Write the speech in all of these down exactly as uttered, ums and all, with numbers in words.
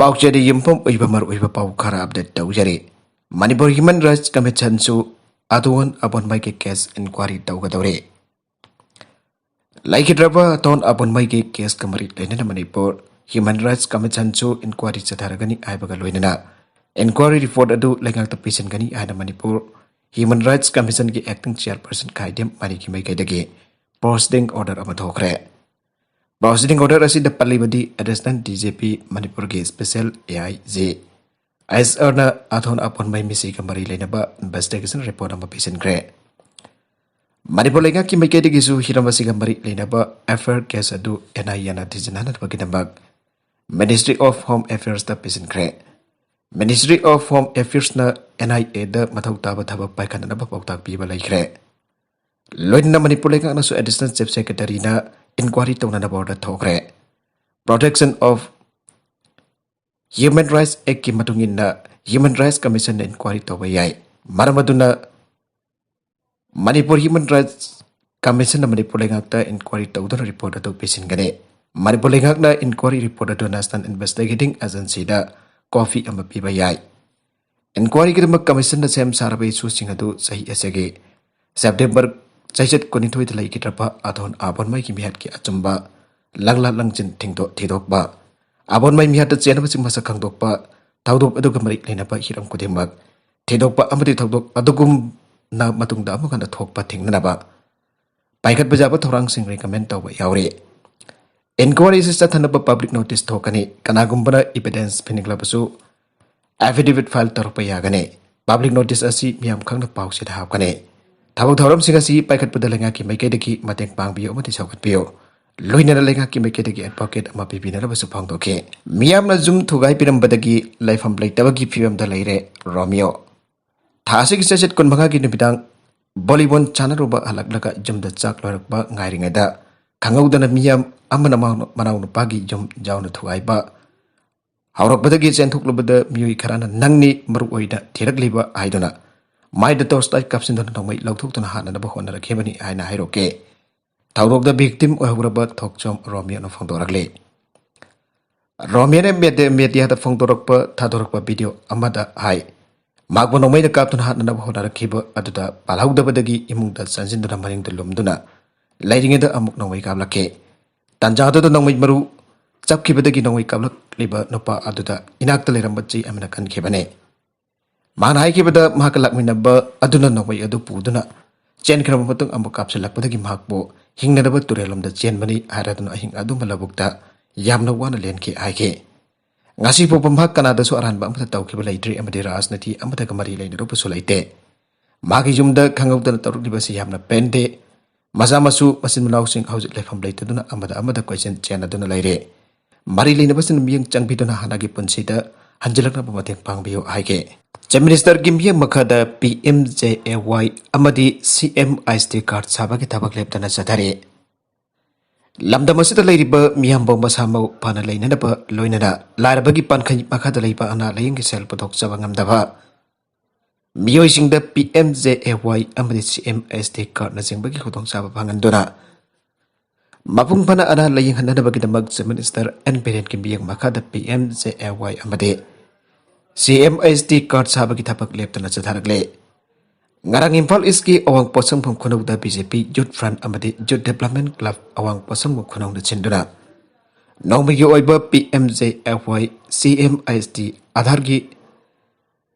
ꯄꯥꯎꯆꯦꯗ ꯌꯨꯝꯐꯝ ꯑꯣꯏꯕ ꯃꯔꯨꯑꯣꯏꯕ ꯄꯥꯎ ꯈꯔ ꯑꯞꯗꯦꯠ ꯇꯧꯖꯔꯤ꯫ ꯃꯅꯤꯄꯨꯔ ꯍ꯭ꯌꯨꯃꯦꯟ ꯔꯥꯏꯠꯁ ꯀꯃꯤꯁꯟꯁꯨ ꯑꯥꯊꯣꯟ ꯑꯕꯣꯟꯃꯩꯒꯤ ꯀꯦꯁ ꯏꯟꯀ꯭ꯋꯥꯔꯤ ꯇꯧꯒꯗꯧꯔꯦ꯫ ꯂꯩꯈꯤꯗ꯭ꯔꯕ ꯑꯥꯊꯣꯟ ꯑꯕꯣꯟꯃꯩꯒꯤ ꯀꯦꯁꯀ ꯃꯔꯤ ꯂꯩꯅꯅ ꯃꯅꯤꯄꯨꯔ ꯍ꯭ꯌꯨꯃꯦꯟ ꯔꯥꯏꯠꯁ ꯀꯃꯤꯁꯟꯁꯨ ꯏꯟꯀ꯭ꯋꯥꯔꯤ ꯆꯠꯊꯔꯒꯅꯤ ꯍꯥꯏꯕꯒ ꯂꯣꯏꯅꯅ ꯏꯟꯀ꯭ꯋꯥꯔꯤ ꯔꯤꯄꯣꯔꯠ ꯑꯗꯨ ꯂꯩꯉꯥꯛꯇ ꯄꯤꯁꯤꯟꯒꯅꯤ ꯍꯥꯏꯅ ꯃꯅꯤꯄꯨꯔ ꯍ꯭ꯌꯨꯃꯦꯟ ꯔꯥꯏꯠꯁ ꯀꯃꯤꯁꯟꯒꯤ ꯑꯦꯛꯇꯤꯡ ꯆꯤꯌꯔꯄꯔꯁꯟ ꯈꯥꯏꯗꯦꯝ ꯃꯅꯤꯒꯤ ꯃꯥꯏꯀꯩꯗꯒꯤ ꯄ꯭ꯔꯣꯁꯤꯗꯤꯡ ꯑꯣꯔꯗꯔ ꯑꯃ ꯊꯣꯛꯈ꯭ꯔꯦ꯫ ꯄ꯭ꯔꯣꯁꯤꯗꯤꯡ ꯑꯣꯔꯗꯔ ꯑꯁꯤꯗ ꯄꯜꯂꯤꯕꯗꯤ ꯑꯦꯗꯤꯁꯅꯦꯜ ꯗꯤ ꯖꯤ ꯄꯤ ꯃꯅꯤꯄꯨꯔꯒꯤ ꯁ꯭ꯄꯦꯁꯦꯜ ꯑꯦ ꯑꯥꯏ ꯖꯤ ꯑꯥꯏ ꯑꯦꯁ ꯑꯥꯔꯅ ꯑꯥꯊꯣꯟ ꯑꯄꯣꯟꯃꯩ ꯃꯤꯁꯤꯒ ꯃꯔꯤ ꯂꯩꯅꯕ ꯏꯟꯚꯦꯁꯇꯤꯒꯦꯁꯟ ꯔꯤꯄꯣꯔꯠ ꯑꯃ ꯄꯤꯁꯤꯟꯈ꯭ꯔꯦ꯫ ꯃꯅꯤꯄꯨꯔ ꯂꯩꯉꯥꯛꯀꯤ ꯃꯥꯏꯀꯩꯗꯒꯤꯁꯨ ꯍꯤꯔꯝ ꯑꯁꯤꯒ ꯃꯔꯤ ꯂꯩꯅꯕ ꯑꯦꯐ ꯑꯥꯏ ꯑꯥꯔ ꯀꯦꯁ ꯑꯗꯨ ꯑꯦꯟ ꯑꯥꯏ ꯑꯦꯅ ꯊꯤꯖꯤꯟꯅꯅꯕꯒꯤꯗꯃꯛ ꯃꯤꯅꯤꯁꯇ꯭ꯔꯤ ꯑꯣꯐ ꯍꯣꯝ ꯑꯦꯐꯤꯌꯔꯁꯇ ꯄꯤꯁꯤꯟꯈ꯭ꯔꯦ꯫ ꯃꯤꯅꯤꯁꯇ꯭ꯔꯤ ꯑꯣꯐ ꯍꯣꯝ ꯑꯦꯐꯤꯌꯔꯁꯅ ꯑꯦꯟ ꯑꯥꯏ ꯑꯦꯗ ꯃꯊꯧ ꯇꯥꯕ ꯊꯕꯛ ꯄꯥꯏꯈꯠꯅꯅꯕ ꯄꯥꯎꯇꯥꯛ ꯄꯤꯕ ꯂꯩꯈ꯭ꯔꯦ꯫ ꯂꯣꯏꯅꯅ ꯃꯅꯤꯄꯨꯔ ꯂꯩꯉꯥꯛꯅꯁꯨ ꯑꯦꯗꯤꯁꯅꯦꯜ ꯆꯤꯐ ꯁꯦꯀ꯭ꯔꯦꯇꯔꯤꯅ ꯏꯟꯀ꯭ꯋꯥꯔꯤ ꯇꯧꯅꯅꯕ ꯑꯣꯔꯗꯔ ꯊꯣꯛꯈ꯭ꯔꯦ꯫ ꯄ꯭ꯔꯣꯇꯦꯛꯁꯟ ꯑꯣꯐ ꯍ꯭ꯌꯨꯃꯦꯟ ꯔꯥꯏꯠꯁ ꯑꯦꯛꯀꯤ ꯃꯇꯨꯡ ꯏꯟꯅ ꯍ꯭ꯌꯨꯃꯦꯟ ꯔꯥꯏꯠꯁ ꯀꯃꯤꯁꯟꯅ ꯏꯟꯀ꯭ꯋꯥꯔꯤ ꯇꯧꯕ ꯌꯥꯏ꯫ ꯃꯔꯝ ꯑꯗꯨꯅ ꯃꯅꯤꯄꯨꯔ ꯍ꯭ꯌꯨꯃꯦꯟ ꯔꯥꯏꯠꯁ ꯀꯃꯤꯁꯟꯅ ꯃꯅꯤꯄꯨꯔ ꯂꯩꯉꯥꯛꯇ ꯏꯟꯀ꯭ꯋꯥꯔꯤ ꯇꯧꯗꯨꯅ ꯔꯤꯄꯣꯔꯠ ꯑꯗꯨ ꯄꯤꯁꯤꯟꯒꯅꯤ꯫ ꯃꯅꯤꯄꯨꯔ ꯂꯩꯉꯥꯛꯅ ꯏꯟꯀ꯭ꯋꯥꯔꯤ ꯔꯤꯄꯣꯔꯠ ꯑꯗꯨ ꯅꯦꯁꯅꯦꯜ ꯏꯟꯚꯦꯁꯇꯤꯒꯦꯇꯤꯡ ꯑꯦꯖꯦꯟꯁꯤꯗ ꯀꯣꯄꯤ ꯑꯃ ꯄꯤꯕ ꯌꯥꯏ꯫ ꯏꯟꯀ꯭ꯋꯥꯔꯤꯒꯤꯗꯃꯛ ꯀꯃꯤꯁꯟꯅ ꯁꯦꯝ ꯁꯥꯔꯕ ꯏꯁꯨꯁꯤꯡ ꯑꯗꯨ ꯆꯍꯤ ꯑꯁꯤꯒꯤ ꯁꯦꯞꯇꯦꯝꯕꯔ ꯆꯩꯆꯠ ꯀꯨꯟꯅꯤꯊꯣꯏꯗ ꯂꯩꯈꯤꯗ꯭ꯔꯕ ꯑꯥꯊꯣꯟ ꯑꯕꯣꯟꯃꯩꯒꯤ ꯃꯤꯍꯥꯠꯀꯤ ꯑꯆꯨꯝꯕ ꯂꯥꯡꯂꯥ ꯂꯥꯡꯖꯤꯟ ꯊꯤꯡꯗꯣ-, ꯊꯤꯗꯣꯛꯄ, ꯑꯕꯣꯟꯃꯩ ꯃꯤꯍꯥꯠꯇ ꯆꯦꯟꯅꯕꯁꯤꯡ ꯃꯁꯛ ꯈꯪꯗꯣꯛꯄ, ꯊꯧꯗꯣꯛ ꯑꯗꯨꯒ ꯃꯔꯤ ꯂꯩꯅꯕ ꯍꯤꯔꯝ ꯈꯨꯗꯤꯡꯃꯛ ꯊꯤꯗꯣꯛꯄ ꯑꯃꯗꯤ ꯊꯧꯗꯣꯛ ꯑꯗꯨꯒꯨꯝꯅ ꯃꯇꯨꯡꯗ ꯑꯃꯨꯛ ꯍꯟꯅ ꯊꯣꯛꯄ ꯊꯤꯡꯅꯅꯕ ꯄꯥꯏꯈꯠꯄ ꯌꯥꯕ ꯊꯧꯔꯥꯡꯁꯤꯡ ꯔꯤꯀꯃꯦꯟ ꯇꯧꯕ ꯌꯥꯎꯔꯤ꯫ ꯏꯟꯀ꯭ꯋꯥꯔꯤ ꯑꯁꯤ ꯆꯠꯊꯅꯕ ꯄꯕ꯭ꯂꯤꯛ ꯅꯣꯇꯤꯁ ꯊꯣꯛꯀꯅꯤ꯫ ꯀꯅꯥꯒꯨꯝꯕꯅ ꯏꯚꯤꯗꯦꯟꯁ ꯄꯤꯅꯤꯡꯂꯕꯁꯨ ꯑꯦꯐꯤꯗꯦꯚꯤꯠ ꯐꯥꯏꯜ ꯇꯧꯔꯛꯄ ꯌꯥꯒꯅꯤ꯫ ꯄꯕ꯭ꯂꯤꯛ ꯅꯣꯇꯤꯁ ꯑꯁꯤ ꯃꯤꯌꯥꯝ ꯈꯪꯅ ꯄꯥꯎꯆꯦꯗ ꯍꯥꯞꯀꯅꯤ꯫ ꯊꯕꯛ ꯊꯧꯔꯝꯁꯤꯡ ꯑꯁꯤ ꯄꯥꯏꯈꯠꯄꯗ ꯂꯩꯉꯥꯛꯀꯤ ꯃꯥꯏꯀꯩꯗꯒꯤ ꯃꯇꯦꯡ ꯄꯥꯡꯕꯤꯌꯨ ꯑꯃꯗꯤ ꯆꯥꯎꯈꯠꯄꯤꯌꯨ꯫ ꯂꯣꯏꯅꯅ ꯂꯩꯉꯥꯛꯀꯤ ꯃꯥꯏꯀꯩꯗꯒꯤ ꯑꯦꯗꯚꯣꯀꯦꯠ ꯑꯃ ꯄꯤꯕꯤꯅꯅꯕꯁꯨ ꯐꯣꯡꯗꯣꯛꯈꯤ꯫ ꯃꯤꯌꯥꯝꯅ ꯌꯨꯝ ꯊꯨꯒꯥꯏꯕꯤꯔꯝꯕꯗꯒꯤ ꯂꯩꯐꯝ ꯂꯩꯇꯕꯒꯤ ꯐꯤꯕꯝꯗ ꯂꯩꯔꯦ ꯔꯣꯃꯤꯌꯣ꯫ ꯊꯥ ꯑꯁꯤꯒꯤ ꯆꯩꯆꯠ ꯀꯨꯟꯃꯉꯥꯒꯤ ꯅꯨꯃꯤꯗꯥꯡ ꯚꯣꯂꯤꯕꯣꯜ ꯁꯥꯟꯅꯔꯨꯕ ꯍꯜꯂꯛꯂꯒ ꯌꯨꯝꯗ ꯆꯥꯛ ꯂꯣꯏꯔꯛꯄ ꯉꯥꯏꯔꯤꯉꯩꯗ ꯈꯪꯍꯧꯗꯅ ꯃꯤꯌꯥꯝ ꯑꯃꯅ ꯃꯅꯥꯎ-, ꯃꯅꯥꯎꯅꯨꯄꯥꯒꯤ ꯌꯨꯝ ꯌꯥꯎꯅ ꯊꯨꯒꯥꯏꯕ ꯍꯧꯔꯛꯄꯗꯒꯤ ꯆꯦꯟꯊꯣꯛꯂꯨꯕꯗ ꯃꯤꯑꯣꯏ ꯈꯔꯅ "ꯅꯪꯅꯤ ꯃꯔꯨ ꯑꯣꯏꯅ ꯊꯤꯔꯛꯂꯤꯕ" ꯍꯥꯏꯗꯨꯅ ꯃꯥꯏꯗ ꯇꯣꯔꯆ ꯂꯥꯏꯠ ꯀꯥꯞꯁꯤꯟꯗꯨꯅ ꯅꯣꯡꯃꯩ ꯂꯧꯊꯣꯛꯇꯨꯅ ꯍꯥꯠꯅꯅꯕ ꯍꯣꯠꯅꯔꯛꯈꯤꯕꯅꯤ ꯍꯥꯏꯅ ꯍꯥꯏꯔꯣꯛꯀꯦ꯫ ꯊꯧꯗꯣꯛꯇ ꯚꯤꯛꯇꯤꯝ ꯑꯣꯏꯍꯧꯔꯕ ꯊꯣꯛꯆꯣꯝ ꯔꯣꯃꯤꯌꯣꯅ ꯐꯣꯡꯗꯣꯔꯛꯂꯤ꯫ ꯔꯣꯃꯦꯟꯅ ꯃꯦꯗꯤꯌꯥꯗ ꯐꯣꯡꯗꯣꯔꯛꯄ ꯊꯥꯗꯣꯔꯛꯄ ꯚꯤꯗꯤꯑꯣ ꯑꯃꯗ ꯍꯥꯏ, ꯃꯍꯥꯛꯄꯨ ꯅꯣꯡꯃꯩꯅ ꯀꯥꯞꯇꯨꯅ ꯍꯥꯠꯅꯅꯕ ꯍꯣꯠꯅꯔꯛꯈꯤꯕ ꯑꯗꯨꯗ ꯄꯥꯜꯍꯧꯗꯕꯗꯒꯤ ꯏꯃꯨꯡꯗ ꯆꯪꯁꯤꯟꯗꯨꯅ ꯃꯅꯤꯡꯗ ꯂꯨꯝꯗꯨꯅ ꯂꯩꯔꯤꯉꯩꯗ ꯑꯃꯨꯛ ꯅꯣꯡꯃꯩ ꯀꯥꯞꯂꯛꯈꯤ꯫ ꯇꯥꯟꯖꯥꯗꯨꯗ ꯅꯣꯡꯃꯩ ꯃꯔꯨ ꯆꯞꯈꯤꯕꯗꯒꯤ ꯅꯣꯡꯃꯩ ꯀꯥꯞꯂꯛꯂꯤꯕ ꯅꯨꯄꯥ ꯑꯗꯨꯗ ꯏꯅꯥꯛꯇ ꯂꯩꯔꯝꯕ ꯆꯦ ꯑꯃꯅ ꯀꯟꯈꯤꯕꯅꯤ꯫ ꯃꯍꯥꯛꯅ ꯍꯥꯏꯈꯤꯕꯗ, ꯃꯍꯥꯛꯀ ꯂꯥꯛꯃꯤꯟꯅꯕ ꯑꯗꯨꯅ ꯅꯣꯡꯃꯩ ꯑꯗꯨ ꯄꯨꯗꯨꯅ ꯆꯦꯟꯈ꯭ꯔꯕ ꯃꯇꯨꯡ ꯑꯃꯨꯛ ꯀꯥꯞꯁꯤꯜꯂꯛꯄꯗꯒꯤ ꯃꯍꯥꯛꯄꯨ ꯍꯤꯡꯅꯅꯕ ꯇꯨꯔꯦꯜꯂꯣꯝꯗ ꯆꯦꯟꯕꯅꯤ ꯍꯥꯏꯔꯗꯨꯅ ꯑꯍꯤꯡ ꯑꯗꯨꯃ ꯂꯧꯕꯨꯛꯇ ꯌꯥꯝꯅ ꯋꯥꯅ ꯂꯦꯟꯈꯤ ꯍꯥꯏꯈꯤ꯫ ꯉꯁꯤ ꯐꯥꯎꯕ ꯃꯍꯥꯛ ꯀꯅꯥꯗꯁꯨ ꯑꯔꯥꯟꯕ ꯑꯃꯠꯇ ꯇꯧꯈꯤꯕ ꯂꯩꯇ꯭ꯔꯤ ꯑꯃꯗꯤ ꯔꯥꯖꯅꯤꯇꯤ ꯑꯃꯠꯇꯒ ꯃꯔꯤ ꯂꯩꯅꯔꯨꯕꯁꯨ ꯂꯩꯇꯦ꯫ ꯃꯍꯥꯛꯀꯤ ꯌꯨꯝꯗ ꯈꯪꯍꯧꯗꯅ ꯇꯧꯔꯛꯂꯤꯕꯁꯤ ꯌꯥꯝꯅ ꯄꯦꯟꯗꯦ꯫ ꯃꯆꯥ ꯃꯁꯨ, ꯃꯆꯤꯟ ꯃꯅꯥꯎꯁꯤꯡ ꯍꯧꯖꯤꯛ ꯂꯩꯐꯝ ꯂꯩꯇꯗꯨꯅ ꯑꯃꯗ ꯑꯃꯗ ꯀꯣꯏꯆꯦꯟ ꯆꯦꯟꯅꯗꯨꯅ ꯂꯩꯔꯦ꯫ ꯃꯔꯤ ꯂꯩꯅꯕꯁꯤꯡꯅ ꯃꯤꯠꯌꯦꯡ ꯆꯪꯕꯤꯗꯨꯅ ꯍꯥꯟꯅꯒꯤ ꯄꯨꯟꯁꯤꯗ ꯍꯟꯖꯤꯜꯂꯛꯅꯕ ꯃꯇꯦꯡ ꯄꯥꯡꯕꯤꯌꯨ ꯍꯥꯏꯈꯤ꯫ ꯆꯤꯐ ꯃꯤꯅꯤꯁꯇꯔꯒꯤ ꯃꯤꯠꯌꯦꯡ ꯃꯈꯥꯗ ꯄꯤ ꯑꯦꯝ ꯖꯦ ꯑꯦ ꯋꯥꯏ ꯑꯃꯗꯤ ꯁꯤ ꯑꯦꯝ ꯑꯥꯏ ꯑꯦꯁ ꯇꯤ ꯀꯥꯔꯗ ꯁꯥꯕꯒꯤ ꯊꯕꯛ ꯂꯦꯞꯇꯅ ꯆꯠꯊꯔꯤ꯫ ꯂꯝꯗꯝ ꯑꯁꯤꯗ ꯂꯩꯔꯤꯕ ꯃꯤꯌꯥꯝꯕꯨ ꯃꯁꯥ ꯃꯎ ꯐꯅ ꯂꯩꯅꯅꯕ ꯂꯣꯏꯅꯅ ꯂꯥꯏꯔꯕꯒꯤ ꯄꯥꯟꯈꯩ ꯃꯈꯥꯗ ꯂꯩꯕ ꯑꯅꯥ ꯂꯥꯏꯌꯦꯡꯒꯤ ꯁꯦꯜ ꯄꯨꯊꯣꯛꯆꯕ ꯉꯝꯗꯕ ꯃꯤꯑꯣꯏꯁꯤꯡꯗ ꯄꯤ ꯑꯦꯝ ꯖꯦ ꯑꯦ ꯋꯥꯏ ꯑꯃꯗꯤ ꯁꯤ ꯑꯦꯝ ꯑꯦꯁ ꯇꯤ ꯀꯥꯔꯗꯅꯆꯤꯡꯕꯒꯤ ꯈꯨꯗꯣꯡꯆꯥꯕ ꯐꯪꯍꯟꯗꯨꯅ ꯃꯄꯨꯡ ꯐꯥꯅ ꯑꯅꯥ ꯂꯥꯏꯌꯦꯡꯍꯟꯅꯅꯕꯒꯤꯗꯃꯛ ꯆꯤꯐ ꯃꯤꯅꯤꯁꯇꯔ ꯑꯦꯟ ꯕꯤꯔꯦꯟꯒꯤ ꯃꯤꯠꯌꯦꯡ ꯃꯈꯥꯗ ꯄꯤ ꯑꯦꯝ ꯖꯦ ꯑꯦ ꯋꯥꯏ ꯑꯃꯗꯤ ꯁꯤ ꯑꯦꯝ ꯑꯦꯁ ꯇꯤ ꯀꯥꯔꯗ ꯁꯥꯕꯒꯤ ꯊꯕꯛ ꯂꯦꯞꯇꯅ ꯆꯠꯊꯔꯛꯂꯦ꯫ ꯉꯔꯥꯡ ꯏꯝꯐꯥꯜ ꯏꯁꯀꯤ ꯑꯋꯥꯡ ꯄꯣꯠꯁꯪꯐꯝ ꯈꯨꯅꯧꯗ ꯕꯤ ꯖꯦ ꯄꯤ ꯌꯨꯠ ꯐ꯭ꯔꯟꯠ ꯑꯃꯗꯤ ꯌꯨꯠ ꯗꯦꯕꯂꯞꯃꯦꯟ ꯀ꯭ꯂꯕ ꯑꯋꯥꯡ ꯄꯣꯠꯁꯪꯐꯝ ꯈꯨꯅꯧꯅ ꯁꯤꯟꯗꯨꯅ ꯅꯣꯡꯃꯒꯤ ꯑꯣꯏꯕ ꯄꯤ ꯑꯦꯝ ꯖꯦ ꯑꯦꯐ ꯋꯥꯏ, ꯁꯤ ꯑꯦꯝ ꯑꯦꯁ ꯇꯤ, ꯑꯥꯙꯥꯔꯒꯤ